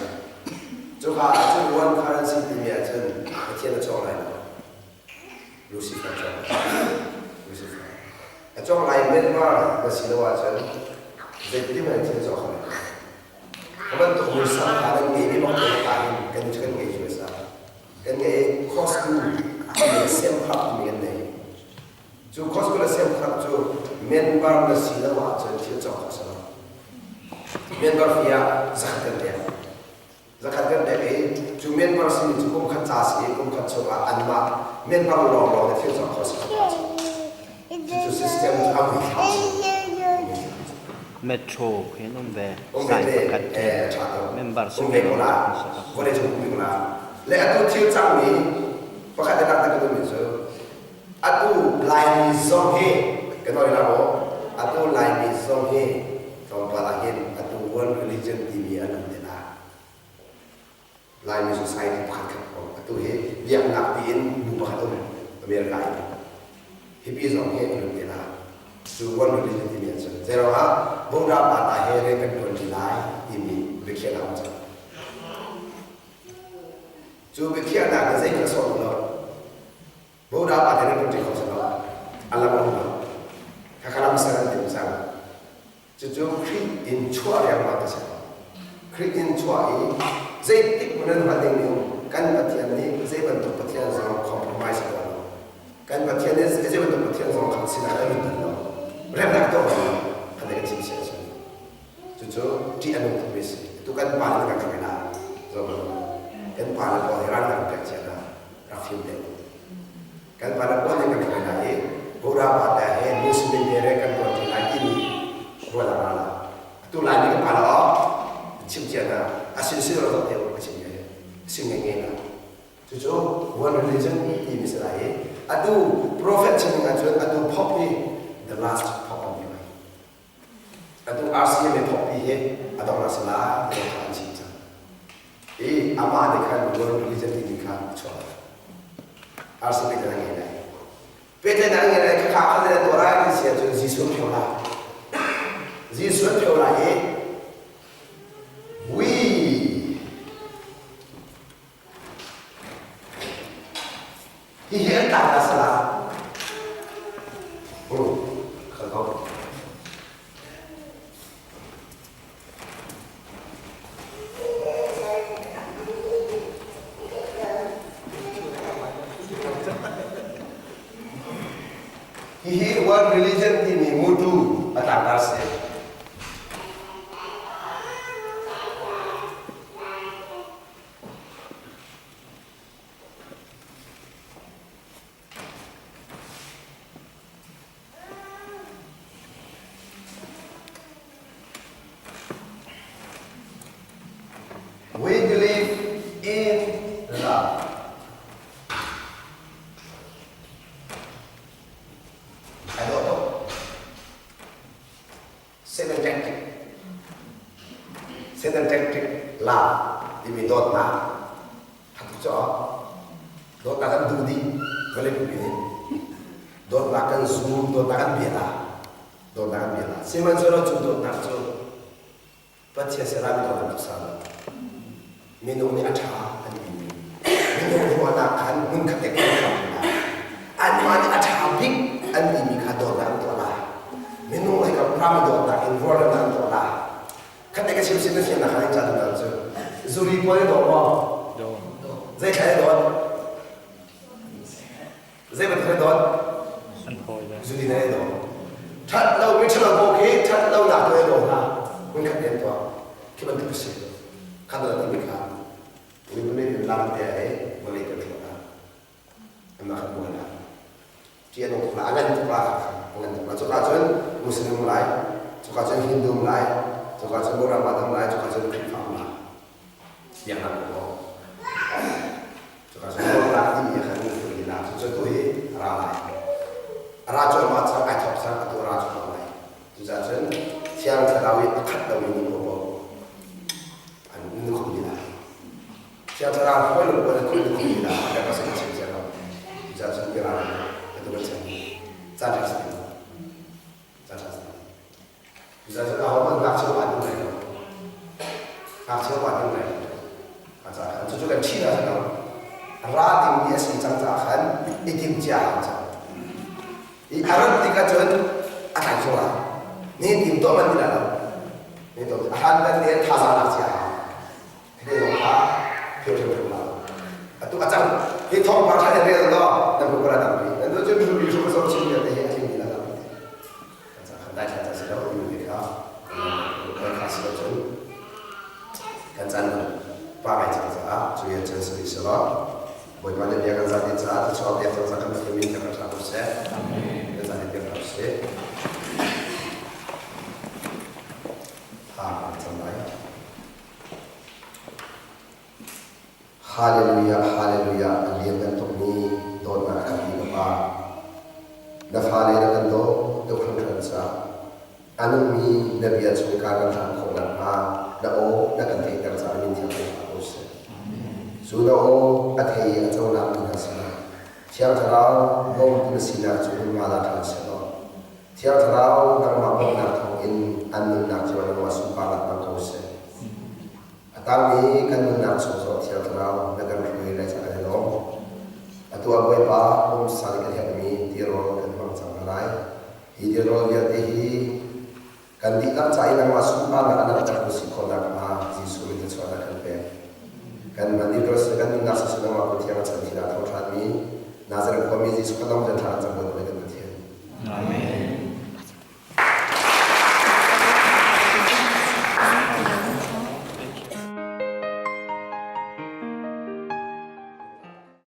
Cuka ah cun one currency timi ahcun Pathian a cawk lai lo. Lucifer cawk Lucifer. A cawk lai Myanmar na si lo ahcun zeitin an thil cawk kho lai lo. A bantuk muisam kha nan ngei mi bak te ah hin kan kan ngei cu a sa. Kan ngei Costco timi semkhap timi kan nei. Cu Costco le semkhap cu Myanmar na si lo ahcun thil cawk kho si lo. Myanmar fee ah zakhat kan pek. Zakhat kan pek i cu Myanmar simi cu kum khat ca si i kum khat chungah anmah Myanmar lawnglawng na thil cawk kho si kho Cucu system cu a mui thla si. Metro khi an um ve. Um ve Sai pakhat te ṭha tuk. Member Um ve ko la. Vawlei cung um ko la. Le atu thil cangmi pakhat le dang ka duhmi cu atu Laimi zong hi kan oi la maw? Atu Laimi zong hi tlawmpal ah hin atu world religion timi an um te la. Laimi society pakhat khat kong atu hi biaknak tiin bu pakhat um America in hipi zong hi an um te la. Cu world religion timi an cun zeiruangah Buddha pa he rian kan ṭuan ṭi lai timi biakhiahnak um cang. Cu biakhiahnak nih zeihmanh a sawh lo. Buddha pa te nan ṭi kho lo. A lam um lo. Khakha lam ser an tim cang. Cucu Khrih in chuah riangmang a si. Khrih in chuah i zeitik hmanh nan hngalh ding ning kan Pathian nih zei bantuk Pathian zong compromise a tuah lo. Kan Pathian nih zei bantuk Pathian zong kha sinah a lut bal lo. Remnak tuah bal lo. Kha kan chim si a si. Cucu ṭih a nung tukmi a si. Atu kan pa le kan rak i zo kan pa le pawl hi ral kan pek cia hna rak fim deuh. Kan pa le pawl nih kan hruai hna i Buddha pa te he Muslim he re kan tuan ṭi lai timi rual a ra la. Atu Laimi kan pa le aw chim cia hna a sin sin ro te ka chim ngai sin ngai ngai na. Cucu one religion timi si lai i atu prophet chim ning ahcun atu pop hi the last pop an ti lai. Atu RCM i thawkpi hi a donghnak si lai ti kha an chim cang. I amah nih khan world religion timi kha a chuah lai. RCM kan ngei lai. Pehtlaihnak an ngei lai khakha kha le tuah lai ti si ahcun Jesuh an pheu lai. Jesuh an pheu lai i we Hihi an tlak a si la. Khal ko. Hihi one religion timi mutu a tlangtar si. We believe in love. I don't know. Satan tactic. Satan tactic love timi dawtnak Atu cu dawtnak kan duh dih vawlei pumpi nih dawtnak kan zum dawtnak kan bia la dawtnak kan bia la sihmanhsehlaw cu dawtnak cu Pathian serami dawtnak cu sang lo minung nih a ṭha an timi minung ruahnak khan hmun khat te kan hram la anmah nih a ṭha bik an timi kha dawtnak an tuah la minung lei kam rami dawtnak in rualremnak an tuah la Khat ka chim sin na fiannak kha ca tu cu zuri pawl i dawt maw? Zei thla i dawt? Zei bantuk i dawt? Zuri na i dawt. That lo mi ṭhalo pawl khi that lo nak tu i dawt hna. Hun khat te an tuah. Khi bantuk si. Khat lo timi kha mi mi lam te ai vawlei kan thua hna. Anmah kan buai lai. Ṭih a nung tuk lai, a ngan tuk lai, a ngan tuk lai. Cuka cun Muslim um lai, cuka cun Hindu um lai, cuka cun Buddha um lai, cuka cun Khrihfa um lai. Biaknak um ko. Thiang Thlarau hruai lo buan a khun ti la a ka sin chim cia lo. Cucaah cun i ral atu kan chan caan ṭha si ti lo. Caan ṭha si ti. Cucaah cun ahohmanh ngakchia upa ding lai lo. Ngakchia upa ding lai lo. A caah khan cucu kan ṭhi hna si lo. Ra dingmi a si cang caah khan i tim cia hau cang. I a rat tikah cun a tlai zung lai. Ni tim tuah man ti lai lo. Ni tuah a hlan kan te thazaang lak cia hau. Atu a cang hi thawngpang ṭha in rel law na hmu ko tampi nan cu cu mi hru zo chin vialte hi a tling mi la tampi te kan dai thla si lo mi te kha kan kha si lo cun kan chan pa ngai cang caah cu yan chan si si lo Bawipa nih bia kan zati caah thluachuah pek cang kan Pathian min kan rak hram seh kan zati pek hram seh tha kan cam lai Hallelujah, hallelujah, a lianngan tukmi dawtnak a khatmi ka Pa. Na fale na kan dawt tuk hringhran caah a nungmi na bia chung i kaa kan hlan khawh nakhnga na aw na kan theihter caah min thiang kan ko seh. Cu na aw a thei i a cohlangmi hna sinah Thiang Thlarau bawmtu na sinak cu hmunhma la ṭhan seh law Thiang Thlarau nangmah bawmhnak thawngin an nunnak cu nangmah sunparnak hmang ko seh. A tangmi kan nunnak chung zong Thiang Thlarau na kan hruai lai caah kan i lawm. Atu ah Bawipa pumsa nih kan herhmi tirawl kan hmang cang hna lai. Hi tirawl vialte hi kan dihlak ca i nangmah sunparnak a langhtertu si khawh nakhnga Jesuh min thluachuahnak kan pek. Kan man kan nunnak siseh nangmah Pathian a chan thil ah tho ṭhanmi Nazareth khuami Jesuh kha dong ṭhan cang bawi kan Pathian.